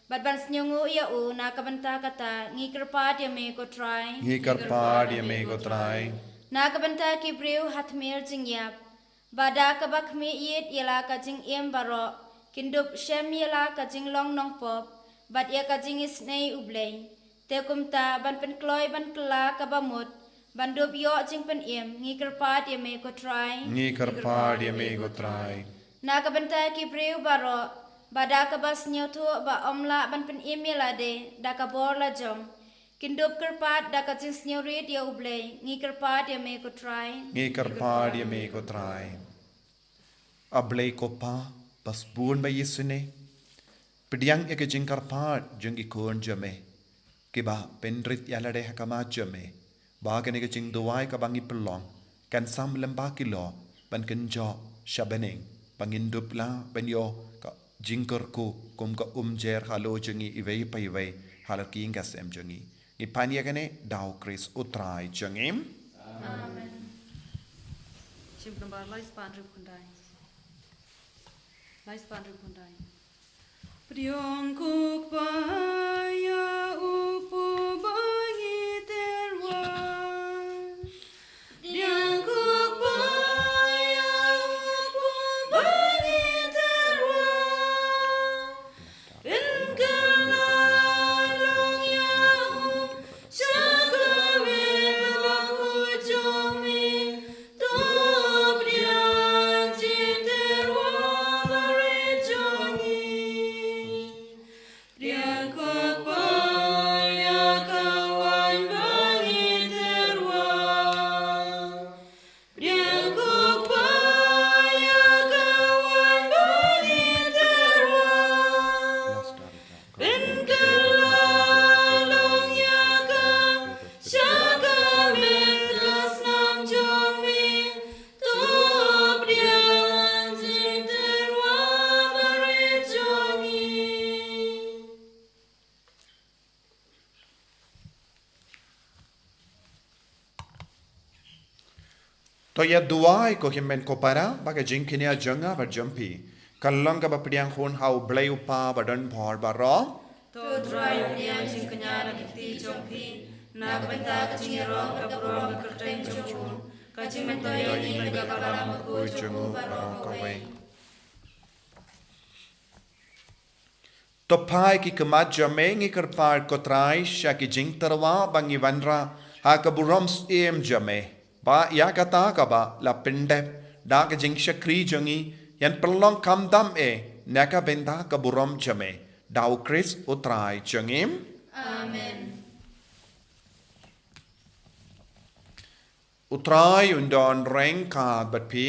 bad ban sngewnguh ïa u. Na ka bynta kata, ngi kyrpad ïa me ko Trai. Ngi kyrpad ïa me ko Trai. Na ka bynta ki briew ha tmier jingïap, ba da kaba khmih ïit ïa la ka jingim baroh, kin dup shem ïa la ka jinglong nongpop, bad ïa ka jingisynei U Blei. Te kumta ban pynkloi ban kylla kaba mut, ban dup ïoh jingpynim, ngi kyrpad ïa me ko Trai. Ngi kyrpad ïa me ko Trai. Na ka bynta ki briew baroh, ba da kaba sngewthuh ba ym lah ban pynim ïa lade da ka bor lajong, kin dup kyrpad da ka jingsngewrit ïa U Blei. Ngi kyrpad ïa me ko Trai. Ngi kyrpad ïa me ko Trai. A Blei ko Pa ba sbun ba ïasynei, pdiang ïa ka jingkyrpad jong ki khun jong me, kiba pynrit ïa lade ha khmat jong me, ba kane ka jingduwai kaba ngi pynlong kan sam lem bad ki lok ban kynjoh sha bneng, ba ngin dup lah ban ïoh ka jingkyrkhu kum ka umjer halor jong ngi iwei pa iwei halor ki ïing ka sem jong ngi. Ngi pan ïa kane da U Khrist U Trai jong ngi. Amen. Shim nambar lai spah hynriew khyndai. Lai spah hynriew khyndai. Pdiang ko Kpa ïa u kpu ba ngi tyrwa. Pdiang ko Kpa ïa u kpu ba ngi tyrwa. Pynkylla long ïa u sha ka met bakhuid jong me. To pdiang jingtyrwa barit jong ngi. Pdiang ko Kpa ïa ka waiñ ba ngi tyrwa. Pdiang ko Kpa ïa ka waiñ ba ngi tyrwa. Pynkylla long ïa ka sha ka met ka snam jong me. To pdiang jingtyrwa barit jong ngi. To ïa duwai ko hynmen ko para ba ka jingkñia jong nga bad jong phi kan long kaba pdiang hun ha U Blei U Kpa ba don bor baroh. To Trai, pdiang jingkñia na ki kti jong phi na ka bynta ka jingïaroh bad ka burom ka kyrteng jong u, ka jingmyntoi ïa ngi bad ïa ka balang bakhuid jong u baroh kawei. To phai ki khmat jong me, ngi kyrpad ko Trai, sha ki jingtyrwa ba ngi wanrah ha ka burom syiem jong me. Ba ïa kata kaba la pyndep da ka jingshakri jong ngi, yn pynlong kham tam eh na ka bynta ka burom jong me. Da U Khrist U Trai jong ngi. Amen. U Trai un don ryngkat bad phi.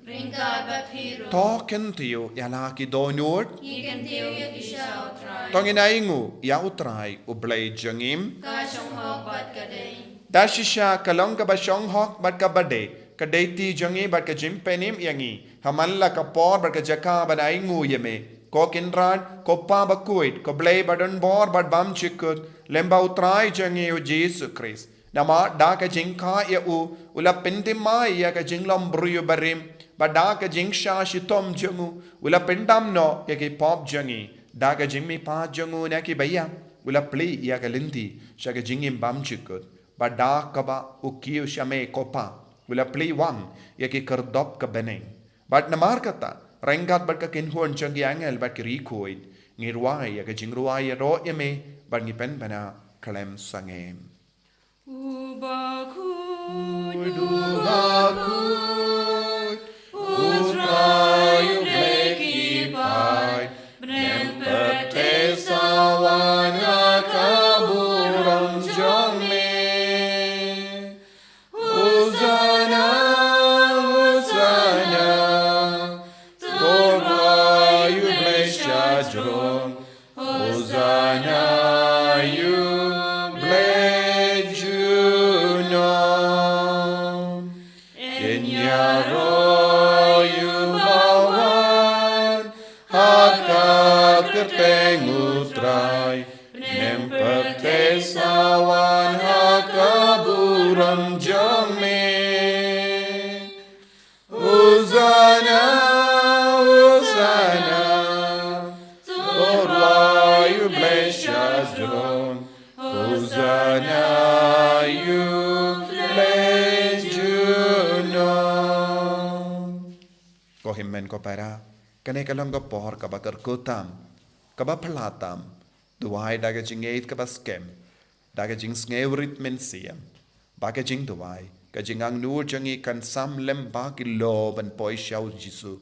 Ryngkat bad phi ruh. To kyntiew ïa la ki dohnud. Ngi kyntiew ïa phi sha U Trai. To ngin ainguh ïa U Trai U Blei jong ngi. Ka shong hok bad ka dei. Da shisha ka long kaba shong hok bad kaba dei, ka dei ti jong ngi bad ka jingpynim ïa ngi ha man la ka por bad ka jaka ban ainguh ïa me, ko Kynrad, ko Pa bakhuid, ko Blei ba don bor bad bymjukut, lem bad U Trai jong ngi U Jisu Khrist. Namar da ka jingkha ïa u, u la pynthymmai ïa ka jinglong briew barim, bad da ka jingshah shitom jong u, u la pyndam noh ïa ki pop jong ngi. Da ka jingmihpat jong u na ki baiap, u la plie ïa ka lynti sha ka jingim bymjukut. Bad da kaba u kiew sha me ko Pa, u la plie wam ïa ki kyrdop ka bneng. Bad namar kata, ryngkat bad ka kynhun jong ki angel bad ki riewkhuid, ngi rwai ïa ka jingrwai ïaroh ïa me, bad ngi pynbna khlem sangeh. U bakhuid, u bakhuid, u Trai u Blei ki paid, bneng pyrthei sa wan ha ka burom jong me. Hosanna, Hosanna, to rwai ïa u Blei shajrong. Hosanna ïa u Blei junom. Yn ïaroh ïa u ba wan ha ka kyrteng u Trai. Bneng pyrthei sa wan ha ka burom jong me. Hosanna, Hosanna, to rwai ïa u Blei shajrong. Hosanna ïa u Blei junom. Ko hynmen ko para, kane ka long ka por kaba kyrkhu tam, kaba phylla tam, duwai da ka jingngeit kaba skhem, da ka jingsngewrit mynsiem. Ba ka jingduwai, ka jingangnud jong ngi kan sam lem bad ki lyoh ban poi sha u Jisu,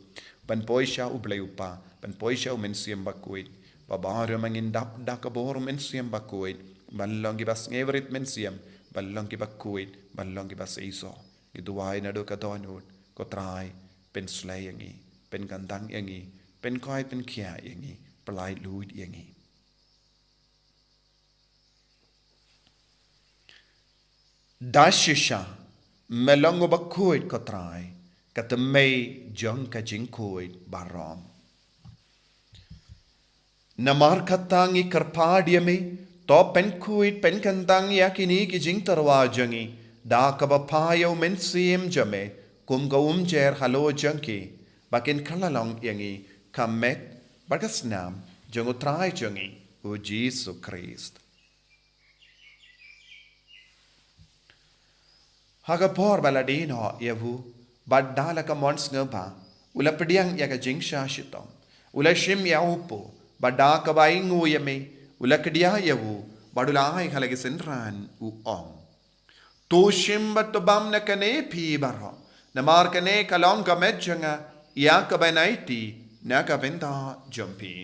ban poi sha u Blei u Kpa, ban poi sha u Mynsiem Bakhuid. Ba baroh ma ngin dap da ka bor u Mynsiem Bakhuid, ban long kiba sngewrit mynsiem, ban long kiba khuid, ban long kiba seisoh. Ngi duwai naduh ka dohnud, ko Trai, pynshlei ïa ngi, pynkyndang ïa ngi, pynkhuid pynkhiah ïa ngi, pyllait luid ïa ngi. Da shisha, me long uba khuid ko Trai, ka thymmei jong ka jingkhuid baroh. Namar kata ngi kyrpad ïa me, to pynkhuid pynkyndang ïa kine ki jingtyrwa jong ngi, da kaba phah ïa u Mynsiem jong me, kum ka umjer halor jong ki, ba kin kylla long ïa ngi, ka met, bad ka snam, jong u Trai jong ngi, u Jisu Khrist. Ha ka por ba la die noh ïa u, bad da la ka mon sngewbha, u la pdiang ïa ka jingshah shitom, u la shim ïa u kpu, bad da kaba ainguh ïa me, u la kdiah ïa u, bad u la ai ha la ki synran u ong. To shim bad to bam na kane phi baroh, namar kane ka long ka met jong nga, ïa kaba yn aiti, na ka bynta jong phi.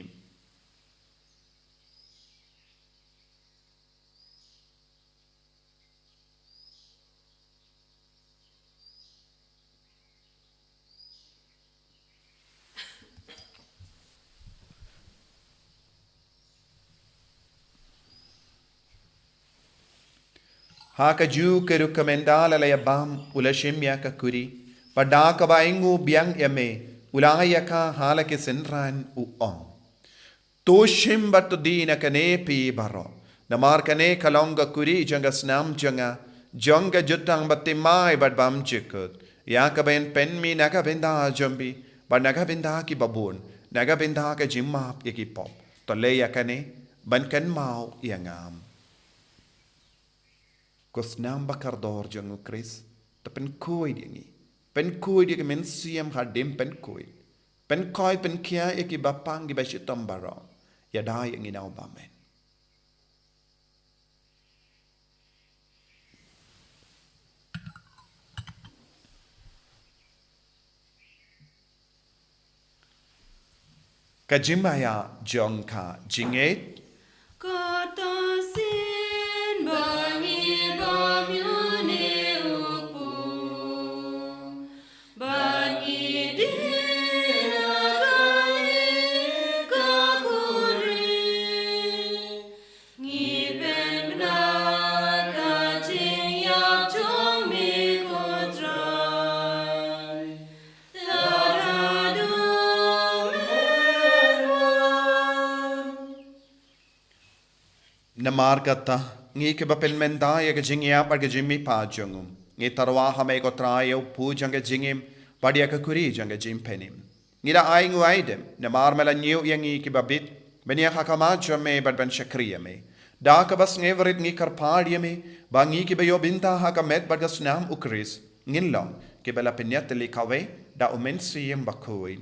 Ha kajuh ka rukom ynda la ïa bam, u la shim ïa ka kuri, bad da kaba ainguh biang ïa me, u la ai ïa ka ha la ki synran u ong. To shim bad to die na kane phi baroh. Namar kane ka long ka kuri jong ka snam jong nga, jong ka jutang bathymmai bad bymjukut. Ïa kaba yn pynmih na ka bynta jong phi, bad na ka bynta kiba bun, na ka bynta ka jingmap ïa ki pop. To leh ïa kane, ban kynmaw ïa nga. Ko snam ba kordor jong u Khrist, to pynkhuid ïa ngi. Pynkhuid ïa ki mynsiem hadien pynkhuid. Pynkhuid pynkhiah ïa kiba pang kiba shitom baroh. Ïada ïa ngi na u bymman. Ka jingmaïa jong ka jingngeit. Kata sien ba ngi bam ïa une u kpu, ba ngi die na kane ka kuri. Ngi pynbna ka jingïap jong me ko Trai. Lada du men wan. Namar kata, ngi kiba pynmynta ïa ka jingïap bad ka jingmihpat jong u, ngi tyrwa ha me ko Trai ïa u kpu jong ka jingim, bad ïa ka kuri jong ka jingpynim. Ngi da ainguh aidem, namar me la ñiew ïa ngi kiba bit, ban ïeng ha khmat jong me bad ban shakri ïa me. Da kaba sngewrit ngi kyrpad ïa me ba ngi kiba ïoh bynta ha ka met bad ka snam U Khrist ngin long kiba la pynïatylli kawei da U Mynsiem Bakhuid.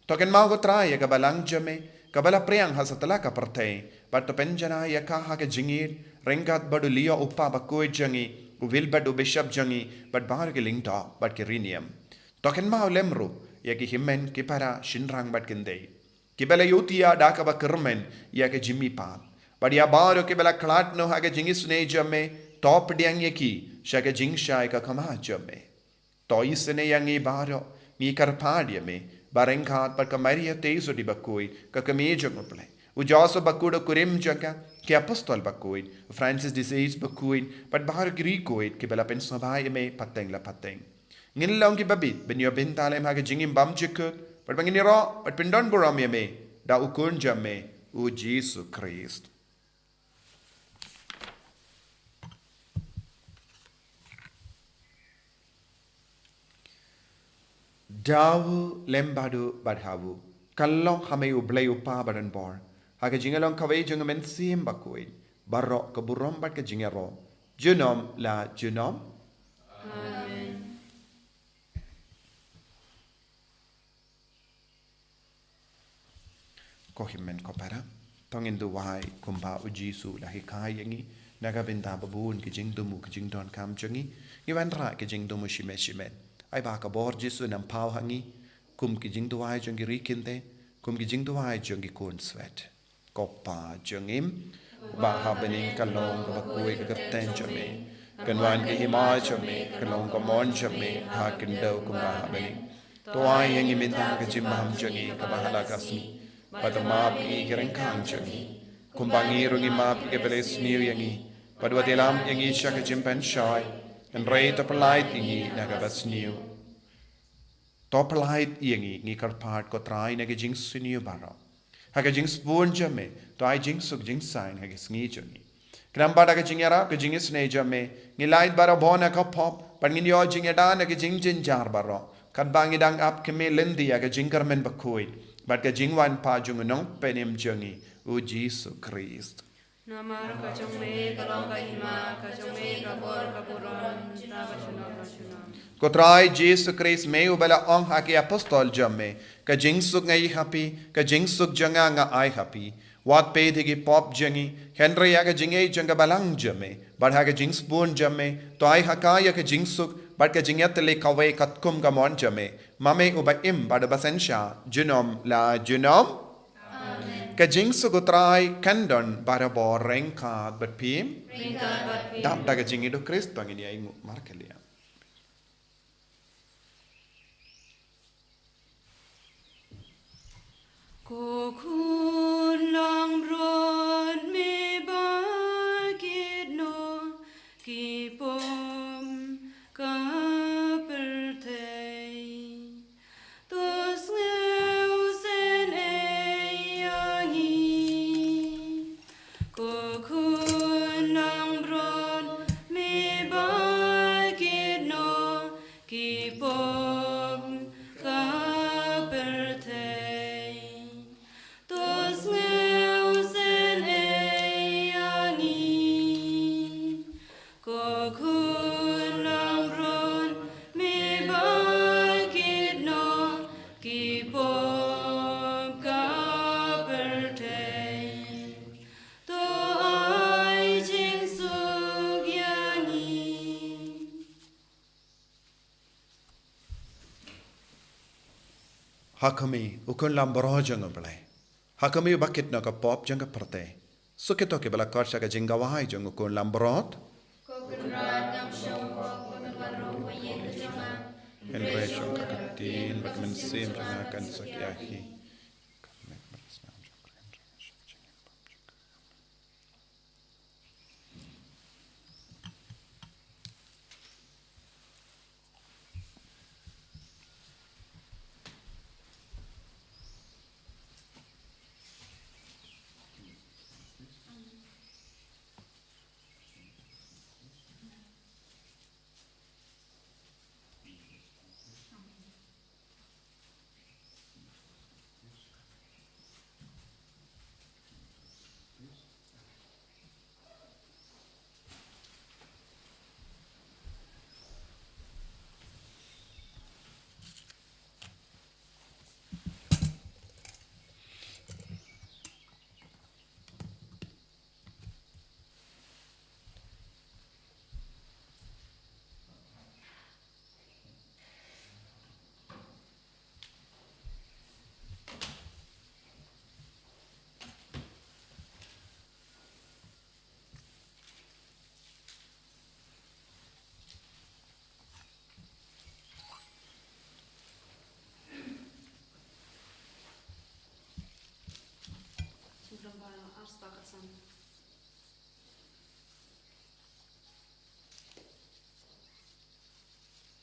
To kynmaw ko Trai ïa ka balang jong me kaba la priang ha satlak ka pyrthei, bad to pynjanai ïa ka ha ka jingïeit ryngkat bad U Lyoh U Kpa Bakhuid jong ngi, U Wilbert U Bishop jong ngi, bad baroh ki lyngdoh bad ki riewniam. To kynmaw lem ruh ïa ki hynmen, ki para, shynrang bad khyndai kiba la ïohthiah da kaba kyrmen ïa ka jingmihpat, bad ïa baroh kiba la khlad noh ha ka jingisynei jong me, to pdiang ïa ki sha ka jingshai ka khmat jong me. To isynei ïa ngi baroh, ngi kyrpad ïa me, ba ryngkat bad ka Maria Theisotti Bakhuid, ka Kmie jong U Blei, u Joseph Bakhuid, u kurim jong ka, ki Apostol Bakhuid, u Francis de Sales Bakhuid, bad baroh ki riewkhuid kiba la pynsngewbha ïa me pateng la pateng, ngin long kiba bit ban ïoh bynta lem ha ka jingim bymjukut, bad ba ngin ïaroh bad pyndonburom ïa me da U Khun jong me, U Jisu Khrist. Da u lem bad u bad ha u, kyllon ha me U Blei U Kpa badonbor, ha ka jingïalong kawei jong U Mynsiem Bakhuid, baroh ka burom bad ka jingïaroh junom la junom. Amen. Ko hynmen ko para, to ngin duwai kumba U Jisu u la hikai ïa ngi. Na ka bynta ba bun ki jingthmu, ki jingdonkam jong ngi, ngi wanrah ki jingthmu shimet shimet. Ai ba ka bor Jisu un nang paw ha ngi kum ki jingduwai jong ki riewkhyndai, kum ki jingduwai jong ki khun swet. Ko Pa jong ngi uba ha bneng, ka long kaba khuid ka kyrteng jong me. Kan wan ka hima jong me, kan long ka mon jong me ha khyndew kumba ha bneng. To ai ïa ngi mynta ka jingbam jong ngi kaba ha la ka sngi, bad to map ïa ngi ki ryngkang jong ngi, kumba ngi ruh ngi map ïa kiba la sniew ïa ngi, bad wat ïalam ïa ngi sha ka jingpynshoi, hynrei to pyllait ïa ngi na kaba sniew. To pyllait ïa ngi, ngi kyrpad ko Trai, na ki jingsniew baroh. Ha ka jingsbun jong me to ai jingsuk jingsaiñ ha ki sngi jong ngi. Khnang ba da ka jingïarap ka jingisynei jong me, ngin lait barabor na ka pop, bad ngin ïoh jingïada na ki jingjynjar baroh, katba ngi dang ap khmih lynti ïa ka jingkyrmen bakhuid bad ka jingwan pat jong U Nongpynim jong ngi, U Jisu Khrist. Namar ka jong me ka long ka hima, ka jong me ka bor, ka burom, mynta bad junom la junom. Ko Trai Jisu Khrist, me uba la ong ha ki apostol jong me, ka jingsuk nga ïoh ha phi, ka jingsuk jong nga nga ai ha phi. Wat peit ïa ki pop jong ngi, hynrei ïa ka jingïeit jong ka balang jong me. Bad ha ka jingsbun jong me to ai ha ka ïa ka jingsuk bad ka jingïatylli kawei katkum ka mon jong me, ma me uba im bad uba synshar junom la junom. Ka jingsuk U Trai kan don barabor ryngkat bad phi. Ryngkat bad phi. Dap da ka jingïeit U Khrist to ngin ïa ainguh markylliang. Ko khun langbrot, me ba kit noh ki pop ka pyrthei, to sngewsynei ïa ngi. Ko khun langbrot, me ba kit noh ki pop ka pyrthei, to sngewsynei ïa ngi. Ko khun langbrot, me ba kit noh ki pop ka pyrthei, to ai jingsuk ïa ngi. Ha khmih, U Khun langbrot jong U Blei. Ha khmih, uba kit noh ka pop jong ka pyrthei. Suk ïa kito kiba la khot sha ka jingkawai jong U Khun langbrot. Ko Kynrad, ngam shong ko, ko Kynrad ruh ba ïeit ka jong nga. Hynrei shong ka ktien bad ka mynsiem jong nga kan sa ïakhih.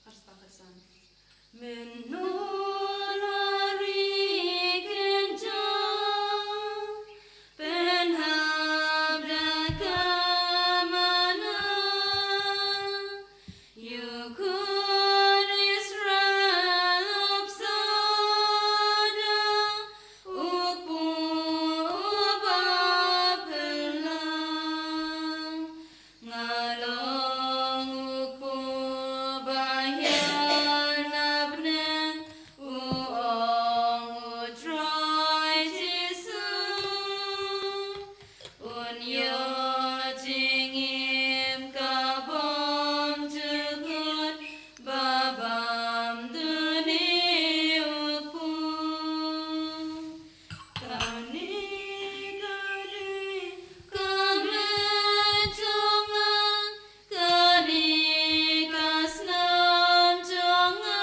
Arspah khatsan. Mynno la ri kynja pynhap da ka manna, ïa u khun Israel u bsa da u kpu uba phylla. Nga long u kpu ba hiar na bneng, u ong U Trai Jisu. Un ïoh jingim ka bymjukut ba bym don ei u kpu. Kane ka dei ka met jong nga, kane ka snam jong nga.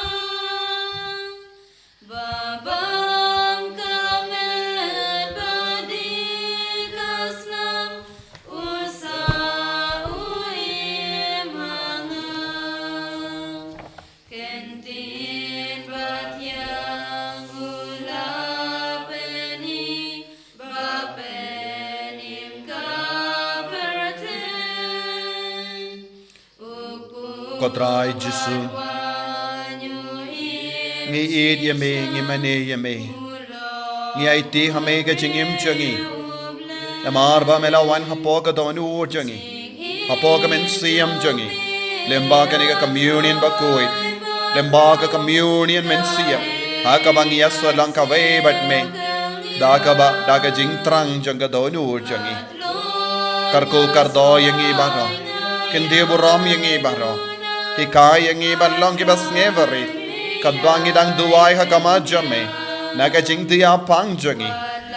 Ba bang ka met ba dei ka snam, u sah u im ha nga. Ktien ba thiang u la pyni, ba pynim ka pyrthei. Ko Trai Jisu, ngi ïeit ïa me, ngi mane ïa me. Ngi aiti ha me ka jingim jong ngi. Namar ba me la wan hapoh ka dohnud jong ngi, hapoh ka mynsiem jong ngi. Lyngba kane ka communion bakhuid, lyngba ka communion mynsiem, ha kaba ngi ïasyllok kawei bad me, da kaba, da ka jingthrang jong ka dohnud jong ngi. Kyrkhu kyrdoh ïa ngi baroh. Kyntiew burom ïa ngi baroh. Hikai ïa ngi ban long kiba sngewrit, katba ngi dang duwai ha khmat jong me, na ka jingthiah pang jong ngi,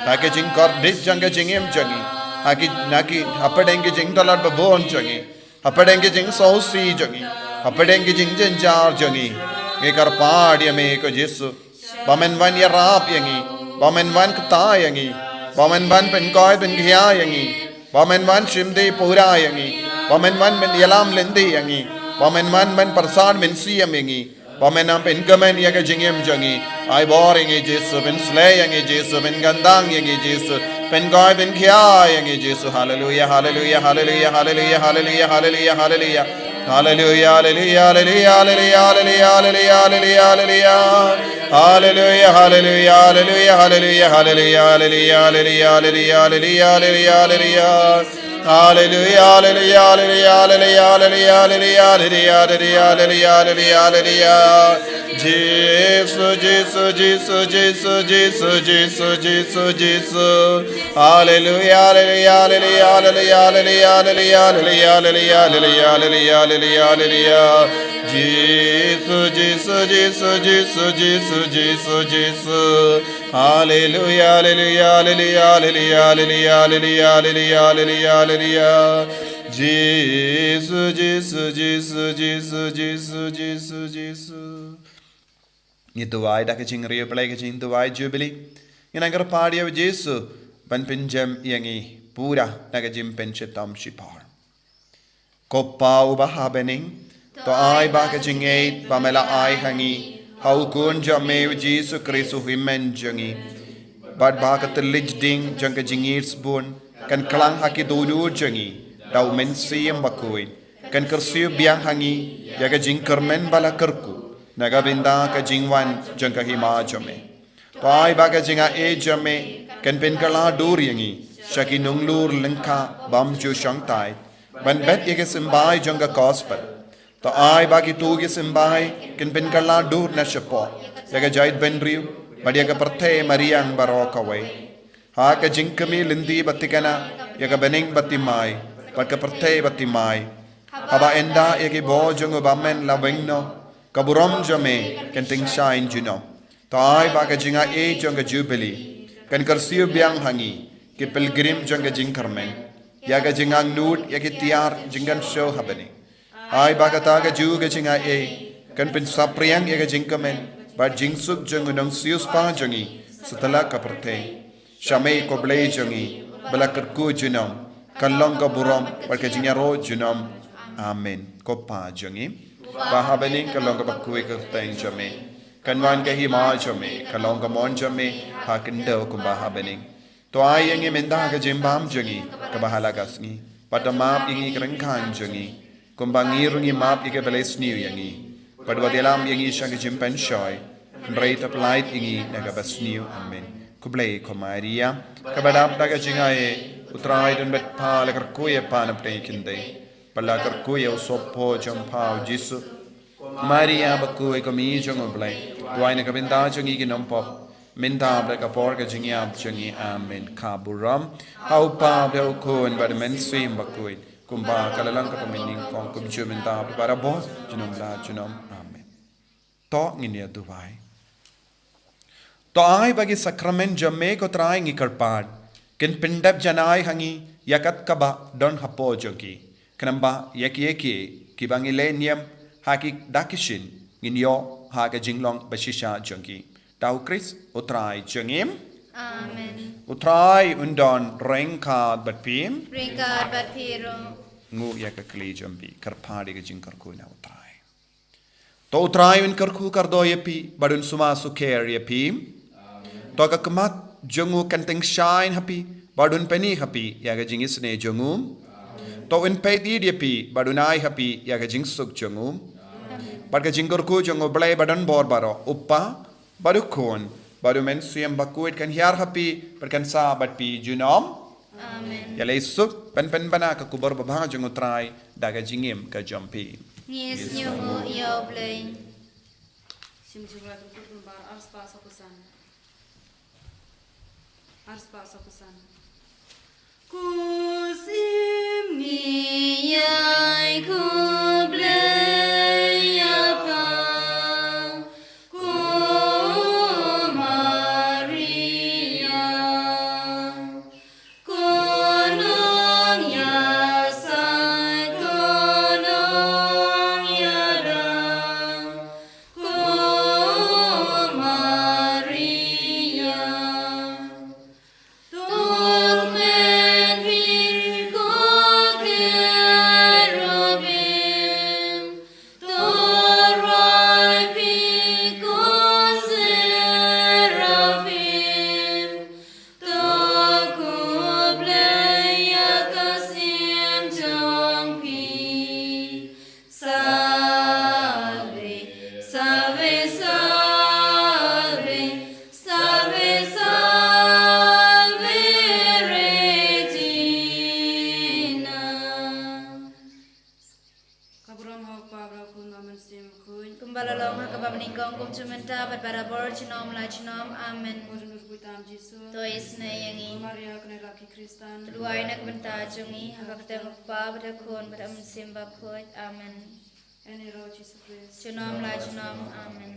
na ka jingkordit jong ka jingim jong ngi, ha ki, na ki, hapdeng ki jingtlot babun jong ngi, hapdeng ki jingsngewsih jong ngi, hapdeng ki jingjynjar jong ngi. Ngi kyrpad ïa me ko Jisu, ba men wan ïarap ïa ngi, ba men wan kta ïa ngi, ba men wan pynkoit pynkhia ïa ngi, ba men wan shim dei pura ïa ngi, ba men wan pynïalam lynti ïa ngi, ba men wan pynpyrsad mynsiem ïa ngi, ba men wan pynkmen ïa ka jingim jong ngi. Ai bor ïa ngi Jisu, pynsleh ïa ngi Jisu, pynkyndang ïa ngi Jisu, pynkoit pynkhia ïa ngi Jisu. Haleluia, haleluia, haleluia, haleluia, haleluia, haleluia, haleluia. Haleluia, haleluia, haleluia, haleluia, haleluia, haleluia, haleluia. Haleluia, haleluia, haleluia, haleluia, haleluia, haleluia, haleluia, haleluia, haleluia, haleluia, haleluia. Haleluia, haleluia, haleluia, haleluia, haleluia, haleluia, haleluia, haleluia, haleluia. Jisu, Jisu, Jisu, Jisu, Jisu, Jisu, Jisu, Jisu. Haleluia, haleluia, haleluia, haleluia, haleluia, haleluia, haleluia, haleluia, haleluia, haleluia, haleluia. Jisu, Jisu, Jisu, Jisu, Jisu, Jisu, Jisu. Haleluia, haleluia, haleluia, haleluia, haleluia, haleluia, haleluia, haleluia. Jisu, Jisu, Jisu, Jisu, Jisu, Jisu, Jisu. Ngi duwai da ka jingriewblei, ka jingduwai Jubilee. Ngi nang kyrpad ïa u Jisu ban pynjem ïa ngi pura na ka jingpynshitom shipor. Ko Pa uba ha bneng, to ai ba ka jingngeit ba me la ai ha ngi ha u Khun jong me u Jisu Khrist u hynmen jong ngi, bad ba ka thylliej ding jong ka jingngeit sbun kan klang ha ki dohnud jong ngi da u Mynsiem Bakhuid, kan kyrsiew biang ha ngi ïa ka jingkyrmen ba la kyrkhu na ka bynta ka jingwan jong ka hima jong me. To ai ba ka jingaiei jong me kan pynkylla dur ïa ngi sha ki nonglur lyngkha bym ju shongthait ban bet ïa ki symbai jong ka gospel. To ai ba kito ki symbai kin pynkylla dur na shapoh ïa ka jaitbynriew bad ïa ka pyrthei mariang baroh kawei. Ha ka jingkmie lynti ba thikna ïa ka bneng ba thymmai bad ka pyrthei ba thymmai, haba ynda ïa ki bor jong u bymman la weng noh, ka burom jong me kan tyngshaiñ junom. To ai ba ka jingaiei jong ka Jubilee kan kyrsiew biang ha ngi ki pilgrim jong ka jingkyrmen ïa ka jingangnud ïa ki tiar jingkynshew ha bneng. Ai ba kata ka juh ka jingaiei kan pynsaphriang ïa ka jingkmen bad jingsuk jong u nongsiewspah jong ngi satlak ka pyrthei. Sha me ko Blei jong ngi, ba la kyrkhu junom, kan long ka burom bad ka jingïaroh junom. Amen. Ko Pa jong ngi, ba ha bneng, kan long kaba khuid ka kyrteng jong me, kan wan ka hima jong me, kan long ka mon jong me ha khyndew kumba ha bneng. To ai ïa ngi mynta ka jingbam jong ngi kaba ha la ka sngi, bad to map ïa ngi ki ryngkang jong ngi, kumba ngi ruh ngi map ïa kiba la sniew ïa ngi. Bad wat ïalam ïa ngi sha ka jingpynshoi, hynrei to pyllait ïa ngi na kaba sniew. Amen. Khublei ko Maria, kaba dap da ka jingaiei, U Trai u don bad pha. La kyrkhu ïa pha na pdeng ki khyndai, bad la kyrkhu ïa u sohpop jong pha U Jisu. Maria bakhuid, ko Mei jong U Blei, duwai na ka bynta jong ngi ki nongpop, mynta bad ha ka por ka jingïap jong ngi. Amen. Ka burom ha U Pa bad ha U Khun bad ha U Mynsiem Bakhuid, kumba ka la long kata mynnyngkong, kumjuh, mynta bad barabor, junom la junom. Amen. To ngin ïa duwai. To ai ba ki sakramen jong me ko Trai, ngi kyrpad, kin pyndep janai ha ngi ïa kat kaba don hapoh jong ki, khnang ba ïa kiei kiei kiba ngi leh niam ha ki da ki shin, ngin ïoh ha ka jinglong bashisha jong ki. Da U Khrist U Trai jong ngi. Amen. U Trai un don ryngkat bad phi. Ryngkat bad phi ruh. Nguh ïa ka kli jong phi, kyrpad ïa ka jingkyrkhu na U Trai. To U Trai un kyrkhu kyrdoh ïa phi bad un sumar sukher ïa phi. To ka khmat jong u kan tyngshaiñ ha phi bad un pyni ha phi ïa ka jingisynei jong u. To un peit ïa phi bad un ai ha phi ïa ka jingsuk jong u. Bad ka jingkyrkhu jong U Blei badonbor baroh, U Pa, bad U Khun, bad U Mynsiem Bakhuid kan hiar ha phi bad kan sah bad phi junom. Amen. Ïaleh suk, pynpynbna ka khubor babha jong U Trai da ka jingim ka jong phi. Ngi sngewnguh ïa U Blei. Shim Jehova Trai, kumba arspah sawphew san. Arspah sawphew san. Ko Sim, ngi ïai khublei ïa pha, ko Maria. Ko Nongïasaid, ko Nongïada, ko Maria. To kmen phi ko Kerubim, to rwai phi ko Serafim, to khublei ïa ka Sim jong phi. Salve, salve, salve, salve, salve Regina. Ka burom ha U Pa bad ha U Khun bad ha U Mynsiem Bakhuid. Kumba la long ha kaba nyngkong, kumjuh mynta bad barabor, junom la junom. Amen. Ko Ïing Bakhuid tam Jisu. To isynei ïa ngi. Ko Maria kane la ki Khristan. To duwai na ka bynta jong ngi ha ka kyrteng U Pa bad ha U Khun bad ha U Mynsiem Bakhuid. Amen. Ïa ngi ruh Jisu Khrist. Junom la junom. Amen.